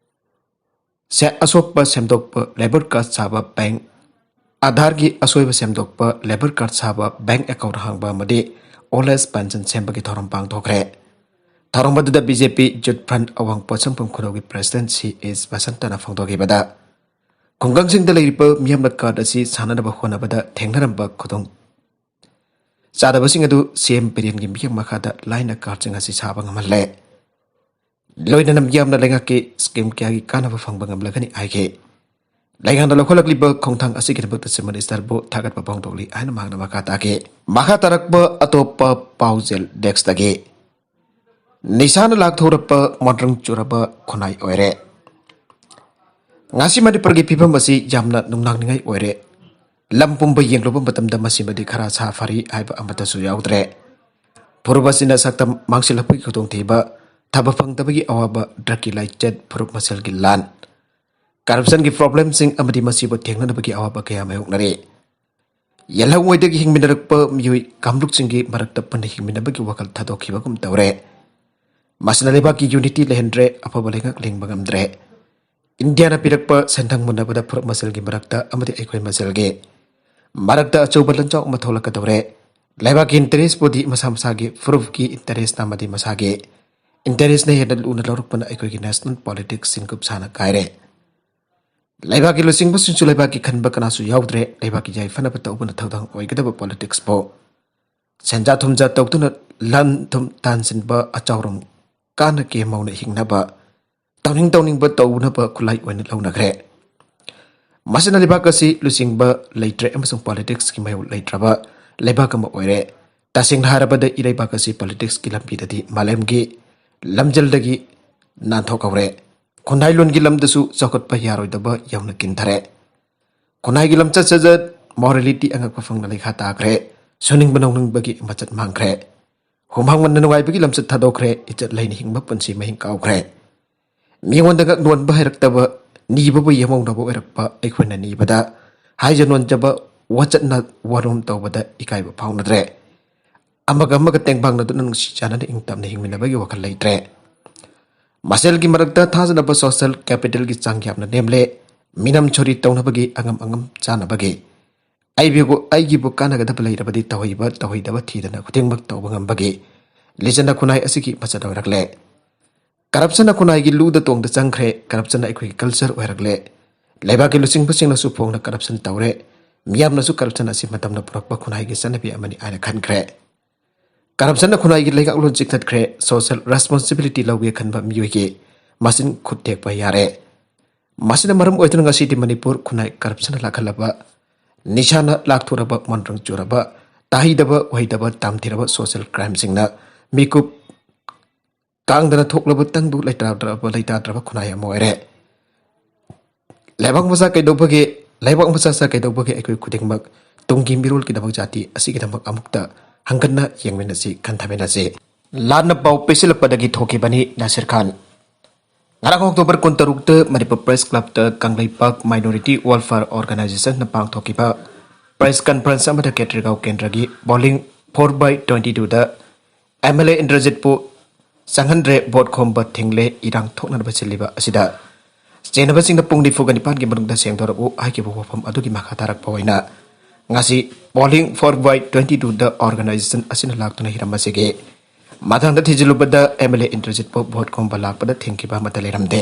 ꯁꯦ-, ꯑꯁꯣꯛꯄ ꯁꯦꯝꯗꯣꯛꯄ, ꯂꯦꯕꯔ ꯀꯥꯔꯗ ꯁꯥꯕ ꯕꯦꯡꯛ, ꯑꯥꯙꯥꯔꯒꯤ ꯑꯁꯣꯏꯕ ꯁꯦꯝꯗꯣꯛꯄ, ꯂꯦꯕꯔ ꯀꯥꯔꯗ ꯁꯥꯕ, ꯕꯦꯡꯛ ꯑꯦꯀꯥꯎꯟꯠ ꯍꯥꯡꯕ ꯑꯃꯗꯤ ꯑꯣꯜ ꯑꯦꯖ ꯄꯦꯟꯁꯟ ꯁꯦꯝꯕꯒꯤ ꯊꯧꯔꯝ ꯄꯥꯡꯊꯣꯛꯈ꯭ꯔꯦ꯫ ꯊꯧꯔꯝ ꯑꯗꯨꯗ ꯕꯤ ꯖꯦ ꯄꯤ ꯌꯨꯠ ꯐ꯭ꯔꯟꯠ ꯑꯋꯥꯡ ꯄꯣꯠꯁꯪꯐꯝ ꯈꯨꯅꯧꯒꯤ ꯄ꯭ꯔꯦꯁꯤꯗꯦꯟꯠ ꯁꯤ ꯑꯦꯁ ꯕꯁꯟꯇꯅ ꯐꯣꯡꯗꯣꯛꯈꯤꯕꯗ, ꯈꯨꯡꯒꯪꯁꯤꯡꯗ ꯂꯩꯔꯤꯕ ꯃꯤꯌꯥꯝꯅ ꯀꯥꯔꯗ ꯑꯁꯤ ꯁꯥꯅꯅꯕ ꯍꯣꯠꯅꯕꯗ ꯊꯦꯡꯅꯔꯝꯕ ꯈꯨꯗꯣꯡ ꯆꯥꯗꯕꯁꯤꯡ ꯑꯗꯨ ꯁꯤ ꯑꯦꯝ ꯕꯤꯔꯦꯟꯒꯤ ꯃꯤꯠꯌꯦꯡ ꯃꯈꯥꯗ ꯂꯥꯏꯅ ꯀꯥꯔꯗꯁꯤꯡ ꯑꯁꯤ ꯁꯥꯕ ꯉꯝꯍꯜꯂꯦ꯫ ꯂꯣꯏꯅꯅ ꯃꯤꯌꯥꯝꯅ ꯂꯩꯉꯥꯛꯀꯤ ꯁ꯭ꯀꯤꯝ ꯀꯌꯥꯒꯤ ꯀꯥꯟꯅꯕ ꯐꯪꯕ ꯉꯝꯂꯒꯅꯤ ꯍꯥꯏꯈꯤ꯫ ꯂꯩꯉꯥꯛꯅ ꯂꯧꯈꯠꯂꯛꯂꯤꯕ ꯈꯣꯡꯊꯥꯡ ꯑꯁꯤꯒꯤꯗꯃꯛꯇ ꯆꯤꯐ ꯃꯤꯅꯤꯁꯇꯔꯕꯨ ꯊꯥꯒꯠꯄ ꯐꯣꯡꯗꯣꯛꯂꯤ ꯍꯥꯏꯅ ꯃꯍꯥꯛꯅ ꯃꯈꯥ ꯇꯥꯈꯤ꯫ ꯃꯈꯥ ꯇꯥꯔꯛꯄ ꯑꯇꯣꯞꯄ ꯄꯥꯎꯖꯦꯜ ꯗꯦꯁ꯭ꯛꯇꯒꯤ꯫ ꯅꯤꯁꯥꯅ ꯂꯥꯛꯊꯧꯔꯛꯄ ꯃꯣꯗꯔꯟ ꯆꯨꯔꯕ ꯈꯨꯟꯅꯥꯏ ꯑꯣꯏꯔꯦ꯫ ꯉꯁꯤ ꯃꯅꯤꯄꯨꯔꯒꯤ ꯐꯤꯕꯝ ꯑꯁꯤ ꯌꯥꯝꯅ ꯅꯨꯡꯅꯥꯡꯅꯤꯡꯉꯥꯏ ꯑꯣꯏꯔꯦ꯫ ꯂꯝ ꯄꯨꯝꯕ ꯌꯦꯡꯂꯨꯕ ꯃꯇꯝꯗ ꯃꯁꯤꯃꯗꯤ ꯈꯔ ꯁꯥ ꯐꯔꯤ ꯍꯥꯏꯕ ꯑꯃꯠꯇꯁꯨ ꯌꯥꯎꯗ꯭ꯔꯦ꯫ ꯐꯨꯔꯨꯞ ꯑꯁꯤꯅ ꯁꯛꯇꯝ ꯃꯥꯡꯁꯤꯜꯂꯛꯄꯒꯤ ꯈꯨꯗꯣꯡꯊꯤꯕ, ꯊꯕꯛ ꯐꯪꯗꯕꯒꯤ ꯑꯋꯥꯕ, ꯗ꯭ꯔꯛꯀꯤ ꯂꯥꯏꯆꯠ, ꯐꯨꯔꯨꯞ ꯃꯁꯦꯜꯒꯤ ꯂꯥꯟ, ꯀꯔꯞꯁꯟꯒꯤ ꯄ꯭ꯔꯣꯕ꯭ꯂꯦꯝꯁꯤꯡ ꯑꯃꯗꯤ ꯃꯁꯤꯕꯨ ꯊꯦꯡꯅꯅꯕꯒꯤ ꯑꯋꯥꯕ ꯀꯌꯥ ꯃꯥꯌꯣꯛꯅꯔꯤ꯫ ꯌꯦꯜꯍꯧꯉꯩꯗꯒꯤ ꯍꯤꯡꯃꯤꯟꯅꯔꯛꯄ ꯃꯤꯑꯣꯏ ꯀꯥꯡꯂꯨꯞꯁꯤꯡꯒꯤ ꯃꯔꯛꯇ ꯄꯨꯟꯅ ꯍꯤꯡꯃꯤꯟꯅꯕꯒꯤ ꯋꯥꯈꯜ ꯊꯥꯗꯣꯛꯈꯤꯕꯒꯨꯝ ꯇꯧꯔꯦ꯫ ꯃꯁꯤꯅ ꯂꯩꯕꯥꯛꯀꯤ ꯌꯨꯅꯤꯇꯤ ꯂꯩꯍꯟꯗ꯭ꯔꯦ, ꯑꯐꯕ ꯂꯩꯉꯥꯛ ꯂꯤꯡꯕ ꯉꯝꯗ꯭ꯔꯦ꯫ ꯏꯟꯗꯤꯌꯥꯅ ꯄꯤꯔꯛꯄ ꯁꯦꯟꯊꯪ ꯃꯨꯟꯅꯕꯗ ꯐꯨꯔꯨꯞ ꯃꯁꯦꯜꯒꯤ ꯃꯔꯛꯇ ꯑꯃꯗꯤ ꯑꯩꯈꯣꯏ ꯃꯁꯦꯜꯒꯤ ꯃꯔꯛꯇ ꯑꯆꯧꯕ ꯂꯥꯟꯖꯥꯎ ꯑꯃ ꯊꯣꯛꯂꯛꯀꯗꯧꯔꯦ꯫ ꯂꯩꯕꯥꯛꯀꯤ ꯏꯟꯇꯔꯦꯁꯄꯨꯗꯤ ꯃꯁꯥ ꯃꯁꯥꯒꯤ ꯐꯨꯔꯨꯞꯀꯤ ꯏꯟꯇꯔꯦꯁꯅ ꯑꯃꯗꯤ ꯃꯁꯥꯒꯤ ꯏꯟꯇꯔꯦꯁꯅ ꯍꯦꯟꯅ ꯂꯨꯅ ꯂꯧꯔꯛꯄꯅ ꯑꯩꯈꯣꯏꯒꯤ ꯅꯦꯁꯅꯦꯜ ꯄꯣꯂꯤꯇꯤꯛꯁ ꯁꯤꯡꯀꯨꯞ ꯁꯥꯅ ꯀꯥꯏꯔꯦ꯫ ꯂꯩꯕꯥꯛꯀꯤ ꯂꯨꯆꯤꯡꯕꯁꯤꯡꯁꯨ ꯂꯩꯕꯥꯛꯀꯤ ꯈꯟꯕ ꯀꯅꯥꯁꯨ ꯌꯥꯎꯗ꯭ꯔꯦ꯫ ꯂꯩꯕꯥꯛꯀꯤ ꯌꯥꯏꯐꯅꯕ ꯇꯧꯕꯅ ꯊꯧꯗꯥꯡ ꯑꯣꯏꯒꯗꯕ ꯄꯣꯂꯤꯇꯤꯛꯁꯄꯨ ꯁꯦꯟꯖꯥ ꯊꯨꯝꯖꯥ ꯇꯧꯗꯨꯅ ꯂꯟ ꯊꯨꯝ ꯇꯥꯟꯁꯤꯟꯕ, ꯑꯆꯥꯎꯔꯝ ꯀꯥꯟꯅ ꯀꯦ ꯃꯧꯅ ꯍꯤꯡꯅꯕ, ꯇꯧꯅꯤꯡ ꯇꯧꯅꯤꯡꯕ ꯇꯧꯅꯕ ꯈꯨꯠꯂꯥꯏ ꯑꯣꯏꯅ ꯂꯧꯅꯈ꯭ꯔꯦ꯫ ꯃꯁꯤꯅ ꯂꯩꯕꯥꯛ ꯑꯁꯤ ꯂꯨꯆꯤꯡꯕ ꯂꯩꯇ꯭ꯔꯦ ꯑꯃꯁꯨꯡ ꯄꯣꯂꯤꯇꯤꯛꯁꯀꯤ ꯃꯥꯌꯣꯛ ꯂꯩꯇ꯭ꯔꯕ ꯂꯩꯕꯥꯛ ꯑꯃ ꯑꯣꯏꯔꯦ꯫ ꯇꯁꯦꯡꯅ ꯍꯥꯏꯔꯕꯗ ꯏꯔꯩꯕꯥꯛ ꯑꯁꯤ ꯄꯣꯂꯤꯇꯤꯛꯁꯀꯤ ꯂꯝꯕꯤꯗꯗꯤ ꯃꯥꯂꯦꯝꯒꯤ ꯂꯝꯖꯦꯜꯗꯒꯤ ꯅꯥꯟꯊꯣꯛꯍꯧꯔꯦ꯫ ꯈꯨꯟꯅꯥꯏ ꯂꯣꯟꯒꯤ ꯂꯝꯗꯁꯨ ꯆꯥꯎꯈꯠꯄ ꯌꯥꯔꯣꯏꯗꯕ ꯌꯥꯝꯅ ꯀꯤꯟꯊꯔꯦ꯫ ꯈꯨꯟꯅꯥꯏꯒꯤ ꯂꯝꯆꯠ ꯁꯥꯖꯠ, ꯃꯣꯔꯦꯂꯤꯇꯤ ꯑꯉꯛꯄ ꯐꯪꯅ ꯂꯩꯈꯥ ꯇꯥꯈ꯭ꯔꯦ꯫ ꯁꯨꯅꯤꯡꯕ ꯅꯣꯡꯅꯤꯡꯕꯒꯤ ꯃꯆꯠ ꯃꯥꯡꯈ꯭ꯔꯦ꯫ ꯍꯨꯃꯥꯡ ꯃꯟꯅ ꯅꯨꯡꯉꯥꯏꯕꯒꯤ ꯂꯝꯆꯠ ꯊꯥꯗꯣꯛꯈ꯭ꯔꯦ꯫ ꯏꯖꯠ ꯂꯩꯅ ꯍꯤꯡꯕ ꯄꯨꯟꯁꯤ ꯃꯍꯤꯡ ꯀꯥꯎꯈ꯭ꯔꯦ꯫ ꯃꯤꯉꯣꯟꯗ ꯉꯛ ꯅꯣꯟꯕ ꯍꯩꯔꯛꯇꯕ, ꯅꯤꯕꯕꯨ ꯌꯦꯡꯍꯧꯗꯕ ꯑꯣꯏꯔꯛꯄ ꯑꯩꯈꯣꯏꯅ ꯅꯤꯕꯗ, ꯍꯥꯏꯖ ꯅꯣꯟꯖꯕ, ꯋꯥꯆꯠꯅ ꯋꯥꯔꯣꯝ ꯇꯧꯕꯗ ꯏꯀꯥꯏꯕ ꯐꯥꯎꯅꯗ꯭ꯔꯦ꯫ ꯑꯃꯒ ꯑꯃꯒ ꯇꯦꯡꯕꯥꯡꯅꯗꯨꯅ ꯅꯨꯡꯁꯤ ꯆꯥꯟꯅꯅ ꯏꯪ ꯇꯞꯅ ꯍꯤꯡꯃꯤꯟꯅꯕꯒꯤ ꯋꯥꯈꯜ ꯂꯩꯇ꯭ꯔꯦ꯫ ꯃꯁꯦꯜꯒꯤ ꯃꯔꯛꯇ ꯊꯥꯖꯅꯕ ꯁꯣꯁꯦꯜ ꯀꯦꯄꯤꯇꯦꯜꯒꯤ ꯆꯥꯡ ꯌꯥꯝꯅ ꯅꯦꯝꯂꯦ꯫ ꯃꯤꯅꯝ ꯁꯣꯔꯤ ꯇꯧꯅꯕꯒꯤ, ꯑꯉꯝ ꯑꯉꯝ ꯆꯥꯅꯕꯒꯤ, ꯑꯩꯕꯨ, ꯑꯩꯒꯤꯕꯨ ꯀꯥꯟꯅꯒꯗꯕ ꯂꯩꯔꯕꯗꯤ ꯇꯧꯍꯩꯕ, ꯇꯧꯍꯩꯗꯕ ꯊꯤꯗꯅ ꯈꯨꯗꯤꯡꯃꯛ ꯇꯧꯕ ꯉꯝꯕꯒꯤ ꯂꯤꯆꯠꯅ ꯈꯨꯟꯅꯥꯏ ꯑꯁꯤꯒꯤ ꯃꯆꯠ ꯑꯣꯏꯔꯛꯂꯦ꯫ ꯀꯔꯞꯁꯟꯅ ꯈꯨꯟꯅꯥꯏꯒꯤ ꯂꯨꯗ ꯇꯣꯡꯗ ꯆꯪꯈ꯭ꯔꯦ꯫ ꯀꯔꯞꯁꯟꯅ ꯑꯩꯈꯣꯏꯒꯤ ꯀꯜꯆꯔ ꯑꯣꯏꯔꯛꯂꯦ꯫ ꯂꯩꯕꯥꯛꯀꯤ ꯂꯨꯆꯤꯡꯕꯁꯤꯡꯅꯁꯨ ꯐꯣꯡꯅ ꯀꯔꯞꯁꯟ ꯇꯧꯔꯦ꯫ ꯃꯤꯌꯥꯝꯅꯁꯨ ꯀꯔꯞꯁꯟ ꯑꯁꯤ ꯃꯇꯝꯅ ꯄꯨꯔꯛꯄ ꯈꯨꯟꯅꯥꯏꯒꯤ ꯆꯠꯅꯕꯤ ꯑꯃꯅꯤ ꯍꯥꯏꯅ ꯈꯟꯈ꯭ꯔꯦ꯫ ꯀꯔꯞꯁꯟꯅ ꯈꯨꯟꯅꯥꯏꯒꯤ ꯂꯩꯉꯥꯛꯂꯣꯟ ꯆꯤꯡꯊꯠꯈ꯭ꯔꯦ꯫ ꯁꯣꯁꯦꯜ ꯔꯦꯁꯄꯣꯟꯁꯤꯕꯤꯂꯤꯇꯤ ꯂꯧꯒꯦ ꯈꯟꯕ ꯃꯤꯑꯣꯏꯒꯤ ꯃꯆꯤꯟ ꯈꯨꯠ ꯇꯦꯛꯄ ꯌꯥꯔꯦ꯫ ꯃꯁꯤꯅ ꯃꯔꯝ ꯑꯣꯏꯗꯨꯅ ꯉꯁꯤꯗꯤ ꯃꯅꯤꯄꯨꯔ ꯈꯨꯟꯅꯥꯏ ꯀꯔꯞꯁꯟꯅ ꯂꯥꯛꯍꯜꯂꯕ, ꯅꯤꯁꯥꯅ ꯂꯥꯛꯊꯣꯔꯕ, ꯃꯣꯟꯗ꯭ꯔꯪ ꯆꯨꯔꯕ, ꯇꯥꯍꯩꯗꯕ ꯎꯍꯩꯗꯕ ꯇꯝꯊꯤꯔꯕ ꯁꯣꯁꯦꯜ ꯀ꯭ꯔꯥꯏꯝꯁꯤꯡꯅ ꯃꯤꯀꯨꯞ ꯀꯥꯡꯗꯅ ꯊꯣꯛꯂꯕ ꯇꯪꯗꯨ ꯂꯩꯇꯥꯗ꯭ꯔꯕ, ꯂꯩꯇꯥꯗ꯭ꯔꯕ ꯈꯨꯟꯅꯥꯏ ꯑꯃ ꯑꯣꯏꯔꯦ꯫ ꯂꯩꯕꯥꯛ ꯃꯆꯥ ꯀꯩꯗꯧꯕꯒꯤ, ꯂꯩꯕꯥꯛ ꯃꯆꯥ ꯆꯥ ꯀꯩꯗꯧꯕꯒꯤ ꯑꯩꯈꯣꯏ ꯈꯨꯗꯤꯡꯃꯛ ꯇꯨꯡꯒꯤ ꯃꯤꯔꯣꯜꯒꯤꯗꯃꯛ, ꯖꯥꯇꯤ ꯑꯁꯤꯒꯤꯗꯃꯛ ꯑꯃꯨꯛꯇ ꯍꯪꯒꯠꯅ ꯌꯦꯡꯃꯤꯟꯅꯁꯤ, ꯈꯟꯊꯃꯤꯟꯅꯁꯤ꯫ ꯂꯥꯟꯅ ꯄꯥꯎ ꯄꯤꯁꯤꯜꯂꯛꯄꯗꯒꯤ ꯊꯣꯛꯈꯤꯕꯅꯤ ꯅꯥꯁꯤꯔ ꯈꯥꯟ꯫ ꯉꯔꯥꯡ ꯑꯣꯛꯇꯣꯕꯔ ꯀꯨꯟꯇꯔꯨꯛꯇ ꯃꯅꯤꯄꯨꯔ ꯄ꯭ꯔꯦꯁ ꯀ꯭ꯂꯕꯇ ꯀꯪꯂꯩꯄꯥꯛ ꯃꯥꯏꯅꯣꯔꯤꯇꯤ ꯋꯦꯜꯐꯤꯌꯔ ꯑꯣꯔꯒꯅꯥꯏꯖꯦꯁꯟꯅ ꯄꯥꯡꯊꯣꯛꯈꯤꯕ ꯄ꯭ꯔꯦꯁ ꯀꯟꯐꯔꯦꯟꯁ ꯑꯃꯗ ꯈꯦꯇ꯭ꯔꯤꯒꯥꯎ ꯀꯦꯟꯗ꯭ꯔꯒꯤ ꯄꯣꯂꯤꯡ ꯐꯣꯔ ꯕꯥꯏ ꯇ꯭ꯋꯦꯟꯇꯤ ꯇꯨꯗ ꯑꯦꯝ ꯑꯦꯜ ꯑꯦ ꯏꯟꯗ꯭ꯔꯖꯤꯠꯄꯨ ꯆꯪꯍꯟꯗ꯭ꯔꯦ, ꯚꯣꯠ ꯈꯣꯝꯕ ꯊꯤꯡꯂꯦ, ꯏꯔꯥꯡ ꯊꯣꯛꯅꯅꯕ ꯁꯤꯜꯂꯤꯕ ꯑꯁꯤꯗ ꯆꯦꯟꯅꯕꯁꯤꯡꯅ ꯄꯨꯡ ꯅꯤꯐꯨꯒ ꯅꯤꯄꯥꯟꯒꯤ ꯃꯅꯨꯡꯗ ꯁꯦꯡꯗꯣꯔꯛꯎ ꯍꯥꯏꯈꯤꯕ ꯋꯥꯐꯝ ꯑꯗꯨꯒꯤ ꯃꯈꯥ ꯇꯥꯔꯛꯄ ꯑꯣꯏꯅ ꯉꯁꯤ ꯄꯣꯂꯤꯡ ꯐꯣꯔ ꯕꯥꯏ ꯇ꯭ꯋꯦꯟꯇꯤ ꯇꯨꯗ ꯑꯣꯔꯒꯅꯥꯏꯖꯦꯁꯟ ꯑꯁꯤꯅ ꯂꯥꯛꯇꯨꯅ ꯍꯤꯔꯝ ꯑꯁꯤꯒꯤ ꯃꯇꯥꯡꯗ ꯊꯤꯖꯤꯜꯂꯨꯕꯗ ꯑꯦꯝ ꯑꯦꯜ ꯑꯦ ꯏꯟꯗ꯭ꯔꯖꯤꯠꯄꯨ ꯚꯣꯠ ꯈꯣꯝꯕ ꯂꯥꯛꯄꯗ ꯊꯤꯡꯈꯤꯕ ꯑꯃꯠꯇ ꯂꯩꯔꯝꯗꯦ꯫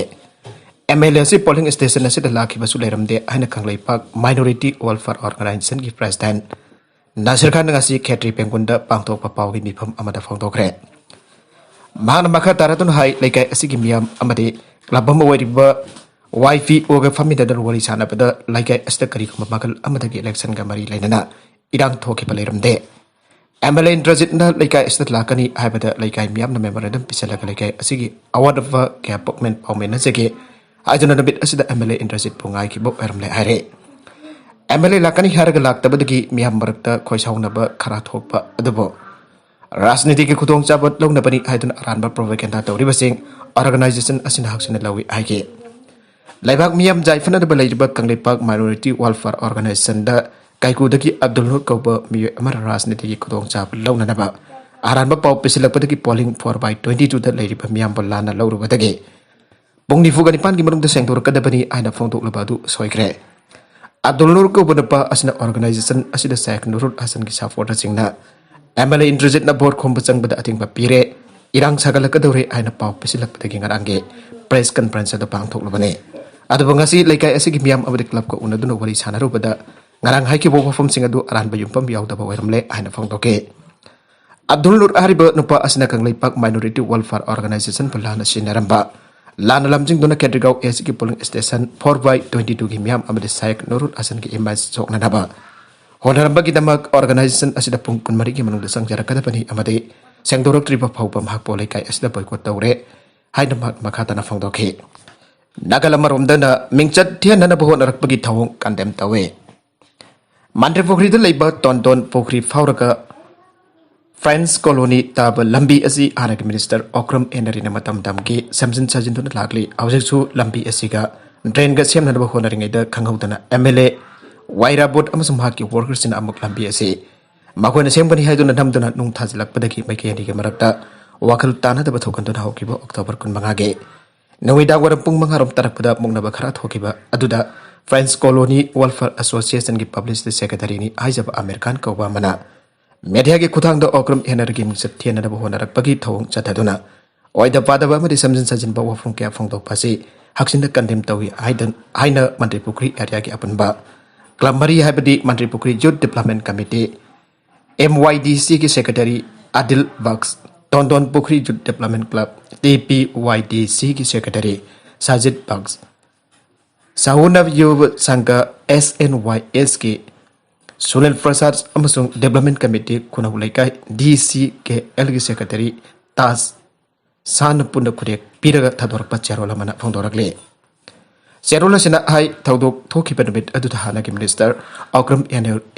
ꯑꯦꯝ ꯑꯦꯜ ꯑꯦ ꯑꯁꯤ ꯄꯣꯂꯤꯡ ꯁ꯭ꯇꯦꯁꯟ ꯑꯁꯤꯗ ꯂꯥꯛꯈꯤꯕꯁꯨ ꯂꯩꯔꯝꯗꯦ ꯍꯥꯏꯅ Kangleipak minority welfare ꯑꯣꯔꯒꯅꯥꯏꯖꯦꯁꯟꯒꯤ president Nasir ꯈꯥꯟꯅ ꯉꯁꯤ ꯈꯦꯇ꯭ꯔꯤ ꯄꯦꯡꯒꯨꯟꯗ ꯄꯥꯡꯊꯣꯛꯄ ꯄꯥꯎꯒꯤ ꯃꯤꯐꯝ ꯑꯃꯗ ꯐꯣꯡꯗꯣꯛꯈ꯭ꯔꯦ꯫ ꯃꯍꯥꯛꯅ ꯃꯈꯥ ꯇꯥꯔꯗꯨꯅ ꯍꯥꯏ, ꯂꯩꯀꯥꯏ ꯑꯁꯤꯒꯤ ꯃꯤꯌꯥꯝ ꯑꯃꯗꯤ ꯀ꯭ꯂꯕ ꯑꯃ ꯑꯣꯏꯔꯤꯕ ꯋꯥꯏ ꯄꯤ ꯑꯣꯒ ꯐꯝꯃꯤꯟꯅꯗꯨꯅ ꯋꯥꯔꯤ ꯁꯥꯟꯅꯕꯗ ꯂꯩꯀꯥꯏ ꯑꯁꯤꯗ ꯀꯔꯤꯒꯨꯝꯕ ꯃꯈꯜ ꯑꯃꯗꯒꯤ ꯏꯂꯦꯛꯁꯟꯒ ꯃꯔꯤ ꯂꯩꯅꯅ ꯏꯔꯥꯡ ꯊꯣꯛꯈꯤꯕ ꯂꯩꯔꯝꯗꯦ꯫ ꯑꯦꯝ ꯑꯦꯜ ꯑꯦ ꯏꯟꯗ꯭ꯔꯖꯤꯠꯅ ꯂꯩꯀꯥꯏ ꯑꯁꯤꯗ ꯂꯥꯛꯀꯅꯤ ꯍꯥꯏꯕꯗ ꯂꯩꯀꯥꯏ ꯃꯤꯌꯥꯝꯅ ꯃꯦꯃꯣꯔꯦꯟꯗꯝ ꯄꯤꯁꯤꯜꯂꯒ ꯂꯩꯀꯥꯏ ꯑꯁꯤꯒꯤ ꯑꯋꯥꯠ ꯑꯄ ꯀꯌꯥ ꯄꯨꯝꯃꯦꯟ ꯄꯥꯎꯃꯤꯟꯅꯖꯒꯦ ꯍꯥꯏꯗꯨꯅ ꯅꯨꯃꯤꯠ ꯑꯁꯤꯗ ꯑꯦꯝ ꯑꯦꯜ ꯑꯦ ꯏꯟꯗ꯭ꯔꯖꯤꯠꯄꯨ ꯉꯥꯏꯈꯤꯕ ꯑꯣꯏꯔꯝꯂꯦ ꯍꯥꯏꯔꯦ꯫ ꯑꯦꯝ ꯑꯦꯜ ꯑꯦ ꯂꯥꯛꯀꯅꯤ ꯍꯥꯏꯔꯒ ꯂꯥꯛꯇꯕꯗꯒꯤ ꯃꯤꯌꯥꯝ ꯃꯔꯛꯇ ꯈꯣꯏꯁꯥꯎꯅꯕ ꯈꯔ ꯊꯣꯛꯄ ꯑꯗꯨꯕꯨ ꯔꯥꯖꯅꯤꯇꯤꯒꯤ ꯈꯨꯗꯣꯡꯆꯥꯕ ꯂꯧꯅꯕꯅꯤ ꯍꯥꯏꯗꯨꯅ ꯑꯔꯥꯟꯕ ꯄ꯭ꯔꯣꯄꯒꯦꯟꯗꯥ ꯇꯧꯔꯤꯕꯁꯤꯡ ꯑꯣꯔꯒꯅꯥꯏꯖꯦꯁꯟ ꯑꯁꯤꯅ ꯍꯛꯆꯤꯟꯅ ꯂꯧꯏ ꯍꯥꯏꯈꯤ꯫ ꯂꯩꯕꯥꯛ ꯃꯤꯌꯥꯝ ꯌꯥꯏꯐꯅꯅꯕ ꯂꯩꯔꯤꯕ ꯀꯪꯂꯩꯄꯥꯛ ꯃꯥꯏꯅꯣꯔꯤꯇꯤ ꯋꯦꯜꯐꯤꯌꯔ ꯑꯣꯔꯒꯅꯥꯏꯖꯦꯁꯟꯗ ꯀꯥꯏꯀꯨꯗꯒꯤ ꯑꯕꯗꯨꯜ ꯅꯨꯔ ꯀꯧꯕ ꯃꯤꯑꯣꯏ ꯑꯃꯅ ꯔꯥꯖꯅꯤꯇꯤꯒꯤ ꯈꯨꯗꯣꯡꯆꯥꯕ ꯂꯧꯅꯅꯕ ꯑꯔꯥꯟꯕ ꯄꯥꯎ ꯄꯤꯁꯤꯜꯂꯛꯄꯗꯒꯤ ꯄꯣꯂꯤꯡ ꯐꯣꯔ ꯕꯥꯏ ꯇ꯭ꯋꯦꯟꯇꯤ ꯇꯨꯗ ꯂꯩꯔꯤꯕ ꯃꯤꯌꯥꯝꯕꯨ ꯂꯥꯟꯅ ꯂꯧꯔꯨꯕꯗꯒꯤ ꯄꯨꯡ ꯅꯤꯐꯨꯒ ꯅꯤꯄꯥꯟꯒꯤ ꯃꯅꯨꯡꯗ ꯁꯦꯡꯗꯣꯔꯛꯀꯗꯕꯅꯤ ꯍꯥꯏꯅ ꯐꯣꯡꯗꯣꯛꯂꯕ ꯑꯗꯨ ꯁꯣꯏꯈ꯭ꯔꯦ꯫ ꯑꯕꯗꯨꯜ ꯅꯨꯔ ꯀꯧꯕ ꯅꯨꯄꯥ ꯑꯁꯤꯅ ꯑꯣꯔꯒꯅꯥꯏꯖꯦꯁꯟ ꯑꯁꯤꯗ ꯁꯥꯏꯈ ꯅꯨꯔꯨꯜ ꯍꯁꯟꯒꯤ ꯁꯄꯣꯔꯇꯔꯁꯤꯡꯅ ꯑꯦꯝ ꯑꯦꯜ ꯑꯦ ꯏꯟꯗ꯭ꯔꯖꯤꯠꯅ ꯚꯣꯠ ꯈꯣꯝꯕ ꯆꯪꯕꯗ ꯑꯊꯤꯡꯕ ꯄꯤꯔꯦ, ꯏꯔꯥꯡ ꯁꯥꯒꯠꯂꯛꯀꯗꯧꯔꯦ ꯍꯥꯏꯅ ꯄꯥꯎ ꯄꯤꯁꯤꯜꯂꯛꯄꯗꯒꯤ ꯉꯔꯥꯡꯒꯤ ꯄ꯭ꯔꯦꯁ ꯀꯟꯐꯔꯦꯟꯁ ꯑꯗꯨ ꯄꯥꯡꯊꯣꯛꯂꯕꯅꯤ꯫ ꯑꯗꯨꯕꯨ ꯉꯁꯤ ꯂꯩꯀꯥꯏ ꯑꯁꯤꯒꯤ ꯃꯤꯌꯥꯝ ꯑꯃꯗꯤ ꯀ꯭ꯂꯕꯀ ꯎꯅꯗꯨꯅ ꯋꯥꯔꯤ ꯁꯥꯟꯅꯔꯨꯕꯗ ꯉꯔꯥꯡ ꯍꯥꯏꯈꯤꯕ ꯋꯥꯐꯝꯁꯤꯡ ꯑꯗꯨ ꯑꯔꯥꯟꯕ ꯌꯨꯝꯐꯝ ꯌꯥꯎꯗꯕ ꯑꯣꯏꯔꯝꯂꯦ ꯍꯥꯏꯅ ꯐꯣꯡꯗꯣꯛꯈꯤ꯫ ꯑꯕꯗꯨꯜ ꯅꯨꯔ ꯍꯥꯏꯔꯤꯕ ꯅꯨꯄꯥ ꯑꯁꯤꯅ ꯀꯪꯂꯩꯄꯥꯛ ꯃꯥꯏꯅꯣꯔꯤꯇꯤ ꯋꯦꯜꯐꯤꯌꯔ ꯑꯣꯔꯒꯅꯥꯏꯖꯦꯁꯟꯕꯨ ꯂꯥꯟꯅ ꯁꯤꯖꯤꯟꯅꯔꯝꯕ, ꯂꯥꯟꯅ ꯂꯝꯖꯤꯡꯗꯨꯅ ꯈꯦꯇ꯭ꯔꯤꯒꯥꯎ ꯑꯦꯁꯀꯤ polling station four by twenty ꯇꯨꯒꯤ ꯃꯤꯌꯥꯝ ꯑꯃꯗꯤ ꯁꯥꯏꯈ ꯅꯨꯔꯨꯜ ꯍꯁꯟꯒꯤ ꯏꯃꯦꯖ ꯁꯣꯛꯅꯅꯕ ꯍꯣꯠꯅꯔꯝꯕꯒꯤꯗꯃꯛ ꯑꯣꯔꯒꯅꯥꯏꯖꯦꯁꯟ ꯑꯁꯤꯗ ꯄꯨꯡ ꯀꯨꯟꯃꯔꯤꯒꯤ ꯃꯅꯨꯡꯗ ꯆꯪꯖꯔꯛꯀꯗꯕꯅꯤ ꯑꯃꯗꯤ ꯁꯦꯡꯗꯣꯔꯛꯇ꯭ꯔꯤꯕ ꯐꯥꯎꯕ ꯃꯍꯥꯛꯄꯨ ꯂꯩꯀꯥꯏ ꯑꯁꯤꯗ ꯕꯣꯏꯀꯣꯠ ꯇꯧꯔꯦ ꯍꯥꯏꯅ ꯃꯍꯥꯛ ꯃꯈꯥ ꯇꯥꯅ ꯐꯣꯡꯗꯣꯛꯈꯤ꯫ ꯅꯥꯀꯜ ꯑꯃꯔꯣꯝꯗꯅ ꯃꯤꯡꯆꯠ ꯊꯤꯍꯟꯅꯅꯕ ꯍꯣꯠꯅꯔꯛꯄꯒꯤ ꯊꯧꯑꯣꯡ ꯀꯟꯗꯦꯝ ꯇꯧꯏ꯫ ꯃꯟꯇ꯭ꯔꯤ ꯄꯨꯈ꯭ꯔꯤꯗ ꯂꯩꯕ ꯇꯣꯟꯗꯣꯟ ꯄꯨꯈ꯭ꯔꯤ ꯐꯥꯎꯔꯒ ꯐ꯭ꯔꯦꯟꯁ ꯀꯣꯂꯣꯅꯤ ꯇꯥꯕ ꯂꯝꯕꯤ ꯑꯁꯤ ꯍꯥꯟꯅꯒꯤ ꯃꯤꯅꯤꯁꯇꯔ ꯑꯣꯀ꯭ꯔꯝ ꯍꯦꯅꯔꯤꯅ ꯃꯇꯝ ꯃꯇꯝꯒꯤ ꯁꯦꯝꯖꯤꯟ ꯁꯥꯖꯤꯟꯗꯨꯅ ꯂꯥꯛꯂꯤ꯫ ꯍꯧꯖꯤꯛꯁꯨ ꯂꯝꯕꯤ ꯑꯁꯤꯒ ꯗ꯭ꯔꯦꯟꯒ ꯁꯦꯝꯅꯅꯕ ꯍꯣꯠꯅꯔꯤꯉꯩꯗ ꯈꯪꯍꯧꯗꯅ ꯑꯦꯝ ꯑꯦꯜ ꯑꯦ ꯋꯥꯏꯔꯥꯕꯣꯠ ꯑꯃꯁꯨꯡ ꯃꯍꯥꯛꯀꯤ ꯋꯥꯔꯀꯔꯁꯤꯡꯅ ꯑꯃꯨꯛ ꯂꯝꯕꯤ ꯑꯁꯤ ꯃꯈꯣꯏꯅ ꯁꯦꯝꯒꯅꯤ ꯍꯥꯏꯗꯨꯅ ꯅꯝꯗꯨꯅ ꯅꯨꯡ ꯊꯥꯖꯤꯜꯂꯛꯄꯗꯒꯤ ꯃꯥꯏꯀꯩ ꯑꯅꯤꯒꯤ ꯃꯔꯛꯇ ꯋꯥꯈꯜ ꯇꯥꯅꯗꯕ ꯊꯣꯛꯍꯟꯗꯨꯅ ꯍꯧꯈꯤꯕ ꯑꯣꯛꯇꯣꯕꯔ ꯀꯨꯟꯃꯉꯥꯒꯤ ꯅꯨꯃꯤꯗꯥꯡ ꯋꯥꯏꯔꯝ ꯄꯨꯡ ꯃꯉꯥꯔꯣꯝ ꯇꯥꯔꯛꯄꯗ ꯃꯨꯛꯅꯕ ꯈꯔ ꯊꯣꯛꯈꯤꯕ ꯑꯗꯨꯗ ꯐ꯭ꯔꯦꯟꯁ ꯀꯣꯂꯣꯅꯤ ꯋꯦꯜꯐꯤꯌꯔ ꯑꯁꯣꯁꯤꯌꯦꯁꯟꯒꯤ ꯄꯕ꯭ꯂꯤꯁꯤꯇꯤ ꯁꯦꯀ꯭ꯔꯦꯇꯔꯤꯅꯤ ꯍꯥꯏꯖꯕ ꯑꯃꯤꯔ ꯈꯥꯟ ꯀꯧꯕ ꯑꯃꯅ ꯃꯦꯗꯤꯌꯥꯒꯤ ꯈꯨꯠꯊꯥꯡꯗ ꯑꯣꯀ꯭ꯔꯝ ꯍꯦꯅꯔꯒꯤ ꯃꯤꯡꯆꯠ ꯊꯦꯟꯅꯅꯕ ꯍꯣꯠꯅꯔꯛꯄꯒꯤ ꯊꯧꯑꯣꯡ ꯆꯠꯊꯗꯨꯅ ꯑꯣꯏꯗ ꯄꯥꯗꯕ ꯑꯃꯗꯤ ꯁꯦꯝꯖꯤꯟ ꯁꯥꯖꯤꯟꯕ ꯋꯥꯐꯝ ꯀꯌꯥ ꯐꯣꯡꯗꯣꯛꯄ ꯑꯁꯤ ꯍꯛꯆꯤꯟꯅ ꯀꯟꯗꯦꯝ ꯇꯧꯏ ꯍꯥꯏꯗꯨꯅ ꯍꯥꯏꯅ ꯃꯟꯇ꯭ꯔꯤ ꯄꯨꯈ꯭ꯔꯤ ꯑꯦꯔꯤꯌꯥꯒꯤ ꯑꯄꯨꯟꯕ ꯀ꯭ꯂꯕ ꯃꯔꯤ ꯍꯥꯏꯕꯗꯤ ꯃꯟꯇ꯭ꯔꯤ ꯄꯨꯈ꯭ꯔꯤ ꯌꯨꯠ ꯗꯤꯕ꯭ꯂꯞꯃꯦꯟ ꯀꯃꯤꯇꯤ, ꯑꯦꯝ ꯋꯥꯏ ꯗꯤ ꯁꯤꯒꯤ ꯁꯦꯀ꯭ꯔꯦꯇꯔꯤ ꯑꯥꯗꯤꯜ ꯕꯛꯁ, ꯇꯣꯟꯗꯣꯟ ꯄꯨꯈ꯭ꯔꯤ ꯌꯨꯠ ꯗꯤꯕ꯭ꯂꯞꯃꯦꯟ ꯀ꯭ꯂꯕ, ꯇꯤ ꯄꯤ ꯋꯥꯏ ꯗꯤ ꯁꯤꯒꯤ ꯁꯦꯀ꯭ꯔꯦꯇꯔꯤ ꯁꯥꯖꯤꯗ ꯕꯛꯁ, ꯁꯍꯨꯅꯕ ꯌꯨꯕ ꯁꯪꯒ, ꯑꯦꯁ ꯑꯦꯟ ꯋꯥꯏ ꯑꯦꯁꯀꯤ ꯁꯨꯅꯤꯜ ꯄ꯭ꯔꯁꯥꯗ ꯑꯃꯁꯨꯡ ꯗꯤꯕ꯭ꯂꯞꯃꯦꯟ ꯀꯃꯤꯇꯤ ꯈꯨꯅꯧ ꯂꯩꯀꯥꯏ ꯗꯤ ꯁꯤ ꯀꯦ ꯑꯦꯜꯒꯤ ꯁꯦꯀ꯭ꯔꯦꯇꯔꯤ ꯇꯥꯖ ꯁꯥꯟꯅ ꯄꯨꯟꯅ ꯈꯨꯗꯦꯛ ꯄꯤꯔꯒ ꯊꯥꯗꯣꯔꯛꯄ ꯆꯦꯔꯣꯜ ꯑꯃꯅ ꯐꯣꯡꯗꯣꯔꯛꯂꯤ꯫ ꯆꯦꯔꯣꯜ ꯑꯁꯤꯅ ꯍꯥꯏ, ꯊꯧꯗꯣꯛ ꯊꯣꯛꯈꯤꯕ ꯅꯨꯃꯤꯠ ꯑꯗꯨꯗ ꯍꯥꯟꯅꯒꯤ ꯃꯤꯅꯤꯁꯇꯔ ꯑꯣꯀ꯭ꯔꯝ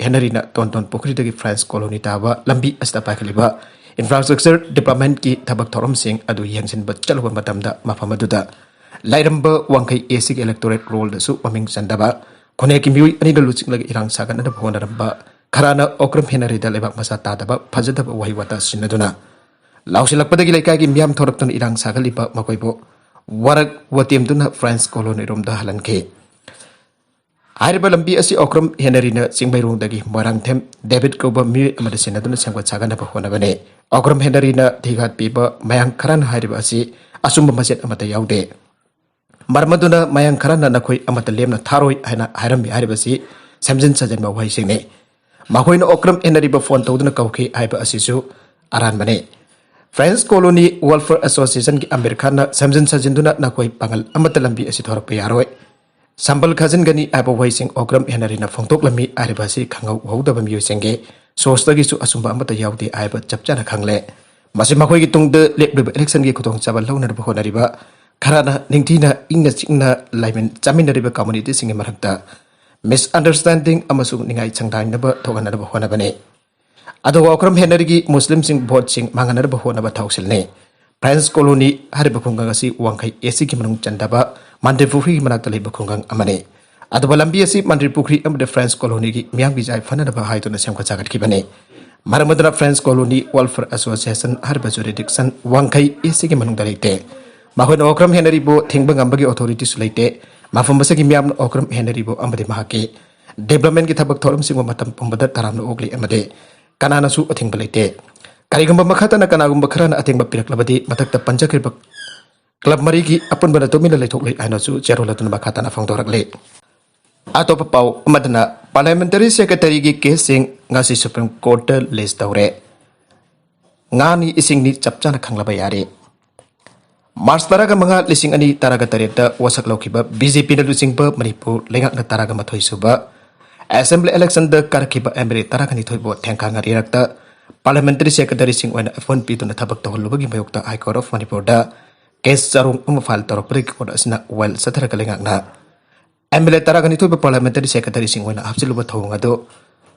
ꯍꯦꯅꯔꯤꯅ ꯇꯣꯟꯇꯣꯟ ꯄꯨꯈ꯭ꯔꯤꯗꯒꯤ ꯐ꯭ꯔꯦꯟꯁ ꯀꯣꯂꯣꯅꯤ ꯇꯥꯕ ꯂꯝꯕꯤ ꯑꯁꯤꯗ ꯄꯥꯏꯈꯠꯂꯤꯕ ꯏꯟꯐ꯭ꯔꯥꯁ꯭ꯇ꯭ꯔꯛꯆꯔ ꯗꯤꯄꯥꯔꯠꯃꯦꯟꯠꯀꯤ ꯊꯕꯛ ꯊꯧꯔꯝꯁꯤꯡ ꯑꯗꯨ ꯌꯦꯡꯁꯤꯟꯕ ꯆꯠꯂꯨꯕ ꯃꯇꯝꯗ ꯃꯐꯝ ꯑꯗꯨꯗ ꯂꯩꯔꯝꯕ ꯋꯥꯡꯈꯩ ꯑꯦ ꯁꯤꯒꯤ ꯏꯂꯦꯛꯇꯣꯔꯦꯠ ꯔꯣꯜꯗꯁꯨ ꯃꯃꯤꯡ ꯆꯟꯗꯕ ꯈꯨꯟꯅꯥꯏꯒꯤ ꯃꯤꯑꯣꯏ ꯑꯅꯤꯅ ꯂꯨꯆꯤꯡꯂꯒ ꯏꯔꯥꯡ ꯁꯥꯒꯠꯅꯅꯕ ꯍꯣꯠꯅꯔꯝꯕ ꯈꯔꯅ ꯑꯣꯀ꯭ꯔꯝ ꯍꯦꯅꯔꯤꯗ ꯂꯩꯕꯥꯛ ꯃꯆꯥ ꯇꯥꯗꯕ ꯐꯖꯗꯕ ꯋꯥꯍꯩ ꯋꯥꯇꯥ ꯁꯤꯖꯤꯟꯅꯗꯨꯅ ꯂꯥꯎꯁꯤꯜꯂꯛꯄꯗꯒꯤ ꯂꯩꯀꯥꯏꯒꯤ ꯃꯤꯌꯥꯝ ꯊꯣꯔꯛꯇꯨꯅ ꯏꯔꯥꯡ ꯁꯥꯒꯠꯂꯤꯕ ꯃꯈꯣꯏꯕꯨ ꯋꯥꯔꯛ ꯋꯥꯇꯦꯝꯗꯨꯅ ꯐ꯭ꯔꯦꯟꯁ ꯀꯣꯂꯣꯅꯤꯔꯣꯝꯗ ꯍꯜꯍꯟꯈꯤ꯫ ꯍꯥꯏꯔꯤꯕ ꯂꯝꯕꯤ ꯑꯁꯤ ꯑꯣꯀ꯭ꯔꯝ ꯍꯦꯅꯔꯤꯅ ꯆꯤꯡꯃꯩꯔꯣꯡꯗꯒꯤ ꯃꯣꯏꯔꯥꯡꯊꯦꯝ ꯗꯦꯕꯤꯠ ꯀꯧꯕ ꯃꯤꯑꯣꯏ ꯑꯃꯗ ꯁꯤꯟꯅꯗꯨꯅ ꯁꯦꯝꯒꯠ ꯁꯥꯒꯠꯅꯕ ꯍꯣꯠꯅꯕꯅꯤ꯫ ꯑꯣꯀ꯭ꯔꯝ ꯍꯦꯅꯔꯤꯅ ꯊꯤꯒꯠꯄꯤꯕ ꯃꯌꯥꯝ ꯈꯔꯅ ꯍꯥꯏꯔꯤꯕ ꯑꯁꯤ ꯑꯆꯨꯝꯕ ꯃꯆꯦꯠ ꯑꯃꯠꯇ ꯌꯥꯎꯗꯦ꯫ ꯃꯔꯝ ꯑꯗꯨꯅ ꯃꯌꯥꯝ ꯈꯔꯅ ꯅꯈꯣꯏ ꯑꯃꯠꯇ ꯂꯦꯝꯅ ꯊꯥꯔꯣꯏ ꯍꯥꯏꯅ ꯍꯥꯏꯔꯝꯃꯤ ꯍꯥꯏꯔꯤꯕꯁꯤ ꯁꯦꯝꯖꯤꯟ ꯁꯥꯖꯤꯟꯕ ꯋꯥꯍꯩꯁꯤꯡꯅꯤ꯫ ꯃꯈꯣꯏꯅ ꯑꯣꯀ꯭ꯔꯝ ꯍꯦꯅꯔꯤꯕ ꯐꯣꯟ ꯇꯧꯗꯨꯅ ꯀꯧꯈꯤ ꯍꯥꯏꯕ ꯑꯁꯤꯁꯨ ꯑꯔꯥꯟꯕꯅꯤ꯫ ꯐ꯭ꯔꯦꯟꯁ ꯀꯣꯂꯣꯅꯤ ꯋꯦꯜꯐꯤꯌꯔ ꯑꯦꯁꯣꯁꯤꯌꯦꯁꯟꯒꯤ ꯑꯃꯤꯔ ꯈꯥꯟꯅ ꯁꯦꯝꯖꯤꯟ ꯁꯥꯖꯤꯟꯗꯨꯅ ꯅꯈꯣꯏ ꯄꯥꯡꯒꯜ ꯑꯃꯠꯇ ꯂꯝꯕꯤ ꯑꯁꯤ ꯊꯣꯔꯛꯄ ꯌꯥꯔꯣꯏ, ꯁꯝꯕꯜ ꯈꯥꯖꯤꯟꯒꯅꯤ ꯍꯥꯏꯕ ꯋꯥꯍꯩꯁꯤꯡ ꯑꯣꯀ꯭ꯔꯝ ꯍꯦꯅꯔꯤꯅ ꯐꯣꯡꯗꯣꯛꯂꯝꯃꯤ ꯍꯥꯏꯔꯤꯕ ꯑꯁꯤ ꯈꯪꯍꯧꯍꯧꯗꯕ ꯃꯤꯑꯣꯏꯁꯤꯡꯒꯤ ꯁꯣꯔꯁꯇꯒꯤꯁꯨ ꯑꯆꯨꯝꯕ ꯑꯃꯠꯇ ꯌꯥꯎꯗꯦ ꯍꯥꯏꯕ ꯆꯞ ꯆꯥꯅ ꯈꯪꯂꯦ꯫ ꯃꯁꯤ ꯃꯈꯣꯏꯒꯤ ꯇꯨꯡꯗ ꯂꯦꯞꯂꯤꯕ ꯏꯂꯦꯛꯁꯟꯒꯤ ꯈꯨꯗꯣꯡꯆꯥꯕ ꯂꯧꯅꯅꯕ ꯍꯣꯠꯅꯔꯤꯕ ꯈꯔꯅ ꯅꯤꯡꯊꯤꯅ ꯏꯪꯅ ꯆꯤꯛꯅ ꯂꯩꯃꯤꯟ ꯆꯥꯃꯤꯟꯅꯔꯤꯕ ꯀꯝꯃꯨꯅꯤꯇꯤꯁꯤꯡꯒꯤ ꯃꯔꯛꯇ ꯃꯤꯁꯑꯟꯗꯔꯁ꯭ꯇꯦꯟꯗꯤꯡ ꯑꯃꯁꯨꯡ ꯅꯤꯡꯉꯥꯏ ꯁꯪꯗꯥꯏꯅꯕ ꯊꯣꯛꯍꯟꯅꯕ ꯍꯣꯠꯅꯕꯅꯤ꯫ ꯑꯗꯨꯒ ꯋꯥꯈ꯭ꯔꯝ ꯍꯦꯟꯅꯔꯤꯒꯤ ꯃꯨꯁꯂꯤꯝꯁꯤꯡ ꯚꯣꯠꯁꯤꯡ ꯃꯥꯡꯍꯟꯅꯅꯕ ꯍꯣꯠꯅꯕ ꯊꯧꯁꯤꯜꯅꯤ꯫ ꯐ꯭ꯔꯦꯟꯁ ꯀꯣꯂꯣꯅꯤ ꯍꯥꯏꯔꯤꯕ ꯈꯨꯡꯒꯪ ꯑꯁꯤ ꯋꯥꯡꯈꯩ ꯑꯦꯁꯤꯒꯤ ꯃꯅꯨꯡ ꯆꯟꯗꯕ ꯃꯟꯗꯤꯔ ꯄꯨꯈ꯭ꯔꯤꯒꯤ ꯃꯅꯥꯛꯇ ꯂꯩꯕ ꯈꯨꯡꯒꯪ ꯑꯃꯅꯤ꯫ ꯑꯗꯨꯕꯨ ꯂꯝꯕꯤ ꯑꯁꯤ ꯃꯟꯗꯤꯔ ꯄꯨꯈ꯭ꯔꯤ ꯑꯃꯗꯤ ꯐ꯭ꯔꯦꯟꯁ ꯀꯣꯂꯣꯅꯤꯒꯤ ꯃꯤꯌꯥꯝꯒꯤ ꯌꯥꯏꯐꯅꯅꯕ ꯍꯥꯏꯗꯨꯅ ꯁꯦꯝꯒꯠ ꯁꯥꯒꯠꯈꯤꯕꯅꯤ꯫ ꯃꯔꯝ ꯑꯗꯨꯅ ꯐ꯭ꯔꯦꯟꯁ ꯀꯣꯂꯣꯅꯤ ꯋꯦꯜꯐꯦꯌꯔ ꯑꯦꯁꯣꯁꯤꯌꯦꯁꯟ ꯍꯥꯏꯔꯤꯕ ꯖꯨꯔꯤꯗꯤꯛꯁꯟ ꯋꯥꯡꯈꯩ ꯑꯦꯁꯤꯒꯤ ꯃꯅꯨꯡꯗ ꯂꯩꯇꯦ꯫ ꯃꯈꯣꯏꯅ ꯑꯣꯀ꯭ꯔꯝ ꯍꯦꯅꯔꯤꯕꯨ ꯊꯤꯡꯕ ꯉꯝꯕꯒꯤ ꯑꯣꯊꯣꯔꯤꯇꯤꯁꯨ ꯂꯩꯇꯦ꯫ ꯃꯐꯝ ꯑꯁꯤꯒꯤ ꯃꯤꯌꯥꯝꯅ ꯑꯣꯀ꯭ꯔꯝ ꯍꯦꯅꯔꯤꯕꯨ ꯑꯃꯗꯤ ꯃꯍꯥꯛꯀꯤ ꯗꯤꯕ꯭ꯂꯞꯃꯦꯟꯒꯤ ꯊꯕꯛ ꯊꯧꯔꯝꯁꯤꯡꯕꯨ ꯃꯇꯝ ꯄꯨꯝꯕꯗ ꯇꯔꯥꯝꯅ ꯑꯣꯛꯂꯤ ꯑꯃꯗꯤ ꯀꯅꯥꯅꯁꯨ ꯑꯊꯤꯡꯕ ꯂꯩꯇꯦ꯫ ꯀꯔꯤꯒꯨꯝꯕ ꯃꯈꯥ ꯇꯥꯅ ꯀꯅꯥꯒꯨꯝꯕ ꯈꯔꯅ ꯑꯊꯤꯡꯕ ꯄꯤꯔꯛꯂꯕꯗꯤ ꯃꯊꯛꯇ ꯄꯟꯖꯈ꯭ꯔꯤꯕ ꯀ꯭ꯂꯕ ꯃꯔꯤꯒꯤ ꯑꯄꯨꯟꯕꯅ ꯇꯨꯃꯤꯟꯅ ꯂꯩꯊꯣꯛꯂꯤ ꯍꯥꯏꯅꯁꯨ ꯆꯦꯔꯣꯜ ꯑꯗꯨꯅ ꯃꯈꯥ ꯇꯥꯅ ꯐꯣꯡꯗꯣꯔꯛꯂꯤ꯫ ꯑꯇꯣꯞꯄ ꯄꯥꯎ ꯑꯃꯗꯅ ꯄꯥꯔꯂꯤꯌꯥꯃꯦꯟꯇꯔꯤ ꯁꯦꯀ꯭ꯔꯦꯇꯔꯤꯒꯤ ꯀꯦꯁꯁꯤꯡ ꯉꯁꯤ ꯁꯨꯄ꯭ꯔꯤꯝ ꯀꯣꯔꯠꯇ ꯂꯤꯁ ꯇꯧꯔꯦ꯫ ꯉꯥꯅꯤ ꯏꯁꯤꯡꯅꯤ ꯆꯞ ꯆꯥꯅ ꯈꯪꯂꯕ ꯌꯥꯔꯦ꯫ ꯃꯥꯔꯆ ꯇꯔꯥꯒ ꯃꯉꯥ, ꯂꯤꯁꯤꯡ ꯑꯅꯤ ꯇꯔꯥꯒ ꯇꯔꯦꯠꯇ ꯋꯥꯁꯛ ꯂꯧꯈꯤꯕ ꯕꯤ ꯖꯦ ꯄꯤꯅ ꯂꯨꯆꯤꯡꯕ ꯃꯅꯤꯄꯨꯔ ꯂꯩꯉꯥꯛꯅ ꯇꯔꯥꯒ ꯃꯥꯊꯣꯏ ꯁꯨꯕ ꯑꯦꯁꯦꯝꯕ꯭ꯂꯤ ꯏꯂꯦꯛꯁꯟꯗ ꯀꯥꯔꯛꯈꯤꯕ ꯑꯦꯝ ꯑꯦꯜ ꯑꯦ ꯇꯔꯥꯒ ꯅꯤꯊꯣꯏꯕꯨ ꯊꯦꯡꯈꯥ ꯉꯥꯔꯤꯔꯛꯇ ꯄꯥꯔꯂꯤꯌꯥꯃꯦꯟꯇꯔꯤ ꯁꯦꯀ꯭ꯔꯦꯇꯔꯤꯁꯤꯡ ꯑꯣꯏꯅ ꯑꯦꯄꯣꯏꯟ ꯄꯤꯗꯨꯅ ꯊꯕꯛ ꯇꯧꯍꯜꯂꯨꯕꯒꯤ ꯃꯥꯌꯣꯛꯇ ꯍꯥꯏ ꯀꯣꯔꯠ ꯑꯣꯐ ꯃꯅꯤꯄꯨꯔꯗ ꯀꯦꯁ ꯆꯔꯣꯡ ꯑꯃ ꯐꯥꯏꯜ ꯇꯧꯔꯛꯄꯗꯒꯤ ꯀꯣꯔꯠ ꯑꯁꯤꯅ ꯋꯥꯌꯦꯜ ꯆꯠꯊꯔꯒ ꯂꯩꯉꯥꯛꯅ ꯑꯦꯝ ꯑꯦꯜ ꯑꯦ ꯇꯔꯥꯒ ꯅꯤꯊꯣꯏꯕꯨ ꯄꯥꯔꯂꯤꯌꯥꯃꯦꯟꯇꯔꯤ ꯁꯦꯀ꯭ꯔꯦꯇꯔꯤꯁꯤꯡ ꯑꯣꯏꯅ ꯍꯥꯞꯆꯤꯜꯂꯨꯕ ꯊꯧꯑꯣꯡ ꯑꯗꯨ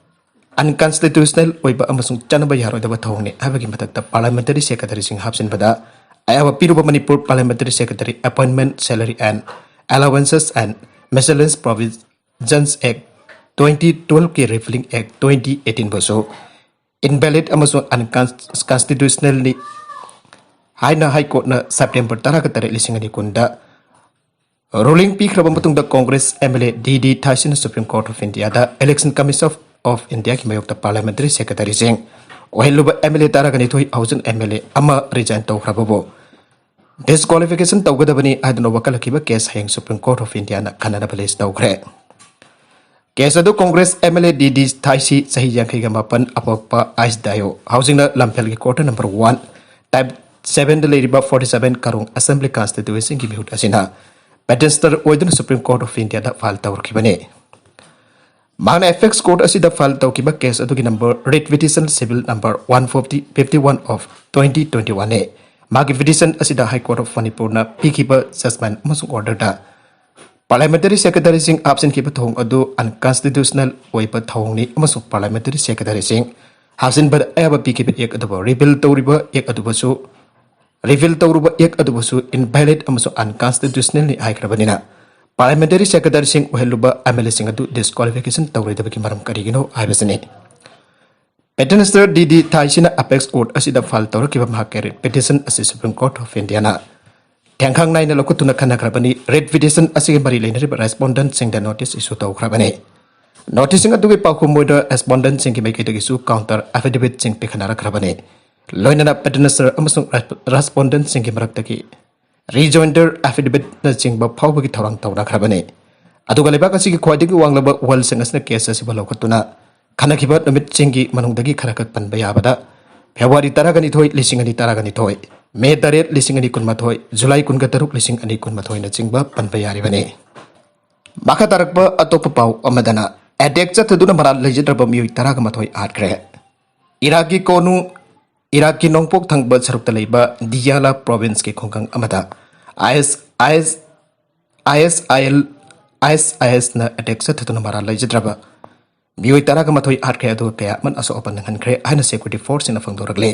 ꯑꯟꯀꯟꯁꯇꯤꯇ꯭ꯌꯨꯁꯅꯦꯜ ꯑꯣꯏꯕ ꯑꯃꯁꯨꯡ ꯆꯠꯅꯕ ꯌꯥꯔꯣꯏꯗꯕ ꯊꯧꯑꯣꯡꯅꯤ ꯍꯥꯏꯕꯒꯤ ꯃꯊꯛꯇ ꯄꯥꯔꯂꯤꯌꯥꯃꯦꯟꯇꯔꯤ ꯁꯦꯀ꯭ꯔꯦꯇꯔꯤꯁꯤꯡ ꯍꯥꯞꯆꯤꯟꯕꯗ ꯑꯌꯥꯕ ꯄꯤꯔꯨꯕ Manipur Parliamentary Secretary Appointment, Salary and Allowances and Miscellaneous Provisions Act twenty twelve ꯀꯤ Repealing Act twenty eighteen ꯕꯨꯁꯨ invalid ꯑꯃꯁꯨꯡ unconstitutionalꯅꯤ ꯍꯥꯏꯅ ꯍꯥꯏ ꯀꯣꯔꯠꯅ ꯁꯦꯞꯇꯦꯝꯕꯔ ꯇꯔꯥꯒ ꯇꯔꯦꯠ, ꯂꯤꯁꯤꯡ ꯑꯅꯤ ꯀꯨꯟꯗ ꯔꯨꯂꯤꯡ ꯄꯤꯈ꯭ꯔꯕ ꯃꯇꯨꯡꯗ Congress M L A D D ꯊꯥꯏꯁꯤꯅ Supreme Court of Indiaꯗ Election Commission of Indiaꯒꯤ ꯃꯥꯌꯣꯛꯇ ꯄꯥꯔꯂꯤꯌꯥꯃꯦꯟꯇꯔꯤ ꯁꯦꯀ꯭ꯔꯦꯇꯔꯤꯁꯤꯡ ꯑꯣꯏꯍꯜꯂꯨꯕ ꯑꯦꯝ ꯑꯦꯜ ꯑꯦ ꯇꯔꯥꯒ ꯅꯤꯊꯣꯏ ꯍꯧꯖꯤꯛ ꯑꯦꯝ ꯑꯦꯜ ꯑꯦ ꯑꯃ ꯔꯤꯖꯥꯏꯟ ꯇꯧꯈ꯭ꯔꯕꯕꯨ ꯗꯤꯁꯀ꯭ꯋꯥꯂꯤꯐꯤꯀꯦꯁꯟ ꯇꯧꯒꯗꯕꯅꯤ ꯍꯥꯏꯗꯨꯅ ꯋꯥꯀꯠꯂꯛꯈꯤꯕ ꯀꯦꯁ ꯍꯌꯦꯡ Supreme Court of Indiaꯅ ꯈꯟꯅꯅꯕ ꯂꯤꯁ ꯇꯧꯈ꯭ꯔꯦ꯫ ꯀꯦꯁ ꯑꯗꯨ Congress M L A D ꯗꯤ ꯊꯥꯏꯁꯤ ꯆꯍꯤ ꯌꯥꯡꯈꯩꯒ ꯃꯥꯄꯟ ꯑꯄꯣꯛꯄ ꯑꯥꯏꯁ ꯗꯥꯏꯑꯣ ꯍꯧꯖꯤꯛꯅ ꯂꯝꯐꯦꯜꯒꯤ quarter number one type sevenꯗ ꯂꯩꯔꯤꯕ forty seven ꯀꯥꯔꯣꯡ ꯑꯦꯁꯦꯝꯕ꯭ꯂꯤ ꯀꯟꯁꯇꯤꯇ꯭ꯋꯦꯟꯁꯤꯒꯤ ꯃꯤꯍꯨꯠ ꯑꯁꯤꯅ ꯄꯦꯇꯤꯁꯅꯔ ꯑꯣꯏꯗꯨꯅ Supreme Court of Indiaꯗ ꯐꯥꯏꯜ ꯇꯧꯔꯛꯈꯤꯕꯅꯤ꯫ ꯃꯍꯥꯛꯅ ꯑꯦꯄꯦꯛꯁ ꯀꯣꯔꯠ ꯑꯁꯤꯗ ꯐꯥꯏꯜ ꯇꯧꯈꯤꯕ ꯀꯦꯁ ꯑꯗꯨꯒꯤ number, read petition civil number one forty fifty one of twenty twenty oneꯅꯤ꯫ ꯃꯥꯒꯤ ꯄꯤꯇꯤꯁꯟ ꯑꯁꯤꯗ ꯍꯥꯏ ꯀꯣꯔꯠ ꯑꯣꯐ ꯃꯅꯤꯄꯨꯔꯅ ꯄꯤꯈꯤꯕ ꯖꯖꯃꯦꯟ ꯑꯃꯁꯨꯡ ꯑꯣꯔꯗꯔꯗ ꯄꯥꯔꯂꯤꯌꯥꯃꯦꯟꯇꯔꯤ ꯁꯦꯀ꯭ꯔꯦꯇꯔꯤꯁꯤꯡ ꯍꯥꯞꯆꯤꯟꯈꯤꯕ ꯊꯧꯑꯣꯡ ꯑꯗꯨ ꯑꯟꯀꯟꯁꯇꯤꯇ꯭ꯌꯨꯁꯅꯦꯜ ꯑꯣꯏꯕ ꯊꯧꯑꯣꯡꯅꯤ ꯑꯃꯁꯨꯡ ꯄꯥꯔꯂꯤꯌꯥꯃꯦꯟꯇꯔꯤ ꯁꯦꯀ꯭ꯔꯦꯇꯔꯤꯁꯤꯡ ꯍꯥꯞꯆꯤꯟꯕꯗ ꯑꯌꯥꯕ ꯄꯤꯈꯤꯕ ꯑꯦꯛ ꯑꯗꯨꯕꯨ ꯔꯤꯄꯤꯜ ꯇꯧꯔꯤꯕ ꯑꯦꯛ ꯑꯗꯨꯕꯨꯁꯨ ꯔꯤꯄꯤꯜ ꯇꯧꯔꯨꯕ ꯑꯦꯛ ꯑꯗꯨꯕꯨꯁꯨ invalid ꯑꯃꯁꯨꯡ unconstitutional ꯅꯤ ꯍꯥꯏꯈ꯭ꯔꯕꯅꯤꯅ, parliamentary secretaryꯁꯤꯡ ꯑꯣꯏꯍꯜꯂꯨꯕ MLAꯁꯤꯡ ꯑꯗꯨ disqualification ꯇꯧꯔꯣꯏꯗꯕꯒꯤ ꯃꯔꯝ ꯀꯔꯤꯒꯤꯅꯣ ꯍꯥꯏꯕꯁꯤꯅꯤ꯫ Petitioner ꯗꯤ ꯗꯤ ꯊꯥꯏꯁꯤꯅ apex court ꯑꯁꯤꯗ file ꯇꯧꯔꯛꯈꯤꯕ ꯃꯍꯥꯛꯀꯤ writ petition ꯑꯁꯤ Supreme Court of Indiaꯅ ꯊꯦꯡꯈꯥꯡ ꯅꯥꯏꯅ ꯂꯧꯈꯠꯇꯨꯅ ꯈꯟꯅꯈ꯭ꯔꯕꯅꯤ꯫ Writ petition ꯑꯁꯤꯒ ꯃꯔꯤ ꯂꯩꯅꯔꯤꯕ respondentꯁꯤꯡꯗ notice issue ꯇꯧꯈ꯭ꯔꯕꯅꯤ꯫ Noticeꯁꯤꯡ ꯑꯗꯨꯒꯤ ꯄꯥꯎꯈꯨꯝ ꯑꯣꯏꯅ respondentꯁꯤꯡꯒꯤ ꯃꯥꯏꯀꯩꯗꯒꯤꯁꯨ counter affidavitꯁꯤꯡ ꯄꯤꯈꯠꯅꯔꯛꯈ꯭ꯔꯕꯅꯤ꯫ ꯂꯣꯏꯅꯅ petitioner ꯑꯃꯁꯨꯡ respondentꯁꯤꯡꯒꯤ ꯃꯔꯛꯇꯒꯤ rejoinder affidavitꯅꯆꯤꯡꯕ ꯐꯥꯎꯕꯒꯤ ꯊꯧꯔꯥꯡ ꯇꯧꯅꯈ꯭ꯔꯕꯅꯤ꯫ ꯑꯗꯨꯒ ꯂꯩꯕꯥꯛ ꯑꯁꯤꯒꯤ ꯈ꯭ꯋꯥꯏꯗꯒꯤ ꯋꯥꯡꯂꯕ ꯋꯥꯌꯦꯜꯁꯪ ꯑꯁꯤꯅ case ꯑꯁꯤꯕꯨ ꯂꯧꯈꯠꯇꯨꯅ ꯈꯟꯅꯈꯤꯕ ꯅꯨꯃꯤꯠꯁꯤꯡꯒꯤ ꯃꯅꯨꯡꯗꯒꯤ ꯈꯔ ꯈꯛ ꯄꯟꯕ ꯌꯥꯕꯗ, February ꯇꯔꯥꯒ ꯅꯤꯊꯣꯏ, ꯂꯤꯁꯤꯡ ꯑꯅꯤ ꯇꯔꯥꯒ ꯅꯤꯊꯣꯏ, May ꯇꯔꯦꯠ, ꯂꯤꯁꯤꯡ ꯑꯅꯤ ꯀꯨꯟꯃꯥꯊꯣꯏ, July ꯀꯨꯟꯒ ꯇꯔꯨꯛ, ꯂꯤꯁꯤꯡ ꯑꯅꯤ ꯀꯨꯟꯃꯥꯊꯣꯏꯅꯆꯤꯡꯕ ꯄꯟꯕ ꯌꯥꯔꯤꯕꯅꯤ꯫ ꯃꯈꯥ ꯇꯥꯔꯛꯄ ꯑꯇꯣꯞꯄ ꯄꯥꯎ ꯑꯃꯗꯅ, attack ꯆꯠꯊꯗꯨꯅ ꯃꯔꯥꯜ ꯂꯩꯖꯗ꯭ꯔꯕ ꯃꯤꯑꯣꯏ ꯇꯔꯥꯒ ꯃꯥꯊꯣꯏ ꯍꯥꯠꯈ꯭ꯔꯦ꯫ ꯏꯔꯥꯛꯀꯤ ꯀꯣꯅꯨꯡ, ꯏꯔꯥꯛꯀꯤ ꯅꯣꯡꯄꯣꯛ ꯊꯪꯕ ꯁꯔꯨꯛꯇ ꯂꯩꯕ ꯗꯤꯌꯥꯂꯥ provinceꯀꯤ ꯈꯨꯡꯒꯪ ꯑꯃꯗ IS, IS, ISIL, ISISꯅ attack ꯆꯠꯊꯗꯨꯅ ꯃꯔꯥꯜ ꯂꯩꯖꯗ꯭ꯔꯕ ꯃꯤꯑꯣꯏ ꯇꯔꯥꯒ ꯃꯥꯊꯣꯏ ꯍꯥꯠꯈ꯭ꯔꯦ, ꯑꯗꯨꯒ ꯀꯌꯥ ꯑꯃꯅ ꯑꯁꯣꯛ ꯑꯄꯟ ꯅꯪꯍꯟꯈ꯭ꯔꯦ ꯍꯥꯏꯅ security forceꯁꯤꯡꯅ ꯐꯣꯡꯗꯣꯔꯛꯂꯤ꯫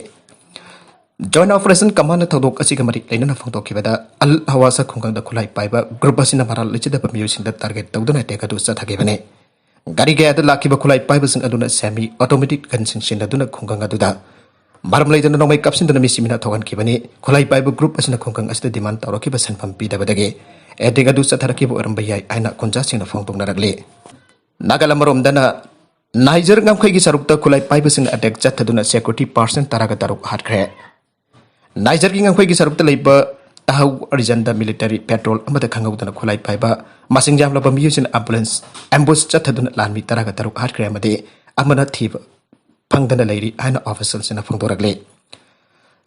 Joint Operation Commandꯅ ꯊꯧꯗꯣꯛ ꯑꯁꯤꯒ ꯃꯔꯤ ꯂꯩꯅꯅ ꯐꯣꯡꯗꯣꯛꯈꯤꯕꯗ, ꯑꯜ ꯍꯋꯥꯁꯥ ꯈꯨꯡꯒꯪꯗ ꯈꯨꯠꯂꯥꯏ ꯄꯥꯏꯕ group ꯑꯁꯤꯅ ꯃꯔꯥꯜ ꯂꯩꯖꯗꯕ ꯃꯤꯑꯣꯏꯁꯤꯡꯗ target ꯇꯧꯗꯨꯅ attack ꯑꯗꯨ ꯆꯠꯊꯈꯤꯕꯅꯤ꯫ ꯒꯥꯔꯤ ꯀꯌꯥꯗ ꯂꯥꯛꯈꯤꯕ ꯈꯨꯠꯂꯥꯏ ꯄꯥꯏꯕꯁꯤꯡ ꯑꯗꯨꯅ semi automatic gunꯁꯤꯡ ꯁꯤꯖꯤꯟꯅꯗꯨꯅ ꯈꯨꯡꯒꯪ ꯑꯗꯨꯗ ꯃꯔꯝ ꯂꯩꯇꯅ ꯅꯣꯡꯃꯩ ꯀꯥꯞꯁꯤꯟꯗꯨꯅ ꯃꯤꯁꯤ ꯃꯤꯅꯥ ꯊꯣꯛꯍꯟꯈꯤꯕꯅꯤ꯫ ꯈꯨꯠꯂꯥꯏ ꯄꯥꯏꯕ group ꯑꯁꯤꯅ ꯈꯨꯡꯒꯪ ꯑꯁꯤꯗ demand ꯇꯧꯔꯛꯈꯤꯕ ꯁꯦꯟꯐꯝ ꯄꯤꯗꯕꯗꯒꯤ attack ꯑꯗꯨ ꯆꯠꯊꯔꯛꯈꯤꯕ ꯑꯣꯏꯔꯝꯕ ꯌꯥꯏ ꯍꯥꯏꯅ ꯈꯨꯟꯖꯥꯁꯤꯡꯅ ꯐꯣꯡꯗꯣꯛꯅꯔꯛꯂꯤ꯫ ꯅꯥꯒꯥꯂꯦꯟ ꯑꯃꯔꯣꯝꯗꯅ ꯅꯥꯏꯖꯔ ꯉꯝꯈꯩꯒꯤ ꯁꯔꯨꯛꯇ ꯈꯨꯠꯂꯥꯏ ꯄꯥꯏꯕꯁꯤꯡꯅ attack ꯆꯠꯊꯗꯨꯅ security personnel ꯇꯔꯥꯒ ꯇꯔꯨꯛ ꯍꯥꯠꯈ꯭ꯔꯦ꯫ ꯅꯥꯏꯖꯔꯒꯤ ꯉꯝꯈꯩꯒꯤ ꯁꯔꯨꯛꯇ ꯂꯩꯕ ꯇꯍꯧ regionꯗ military patrol ꯑꯃꯗ ꯈꯪꯍꯧꯗꯅ ꯈꯨꯠꯂꯥꯏ ꯄꯥꯏꯕ ꯃꯁꯤꯡ ꯌꯥꯝꯂꯕ ꯃꯤꯑꯣꯏꯁꯤꯡꯅ ambulance ambush ꯆꯠꯊꯗꯨꯅ ꯂꯥꯟꯃꯤ ꯇꯔꯥꯒ ꯇꯔꯨꯛ ꯍꯥꯠꯈ꯭ꯔꯦ ꯑꯃꯗꯤ ꯑꯃꯅ ꯊꯤꯕ ꯐꯪꯗꯅ ꯂꯩꯔꯤ ꯍꯥꯏꯅ officialꯁꯤꯡꯅ ꯐꯣꯡꯗꯣꯔꯛꯂꯤ꯫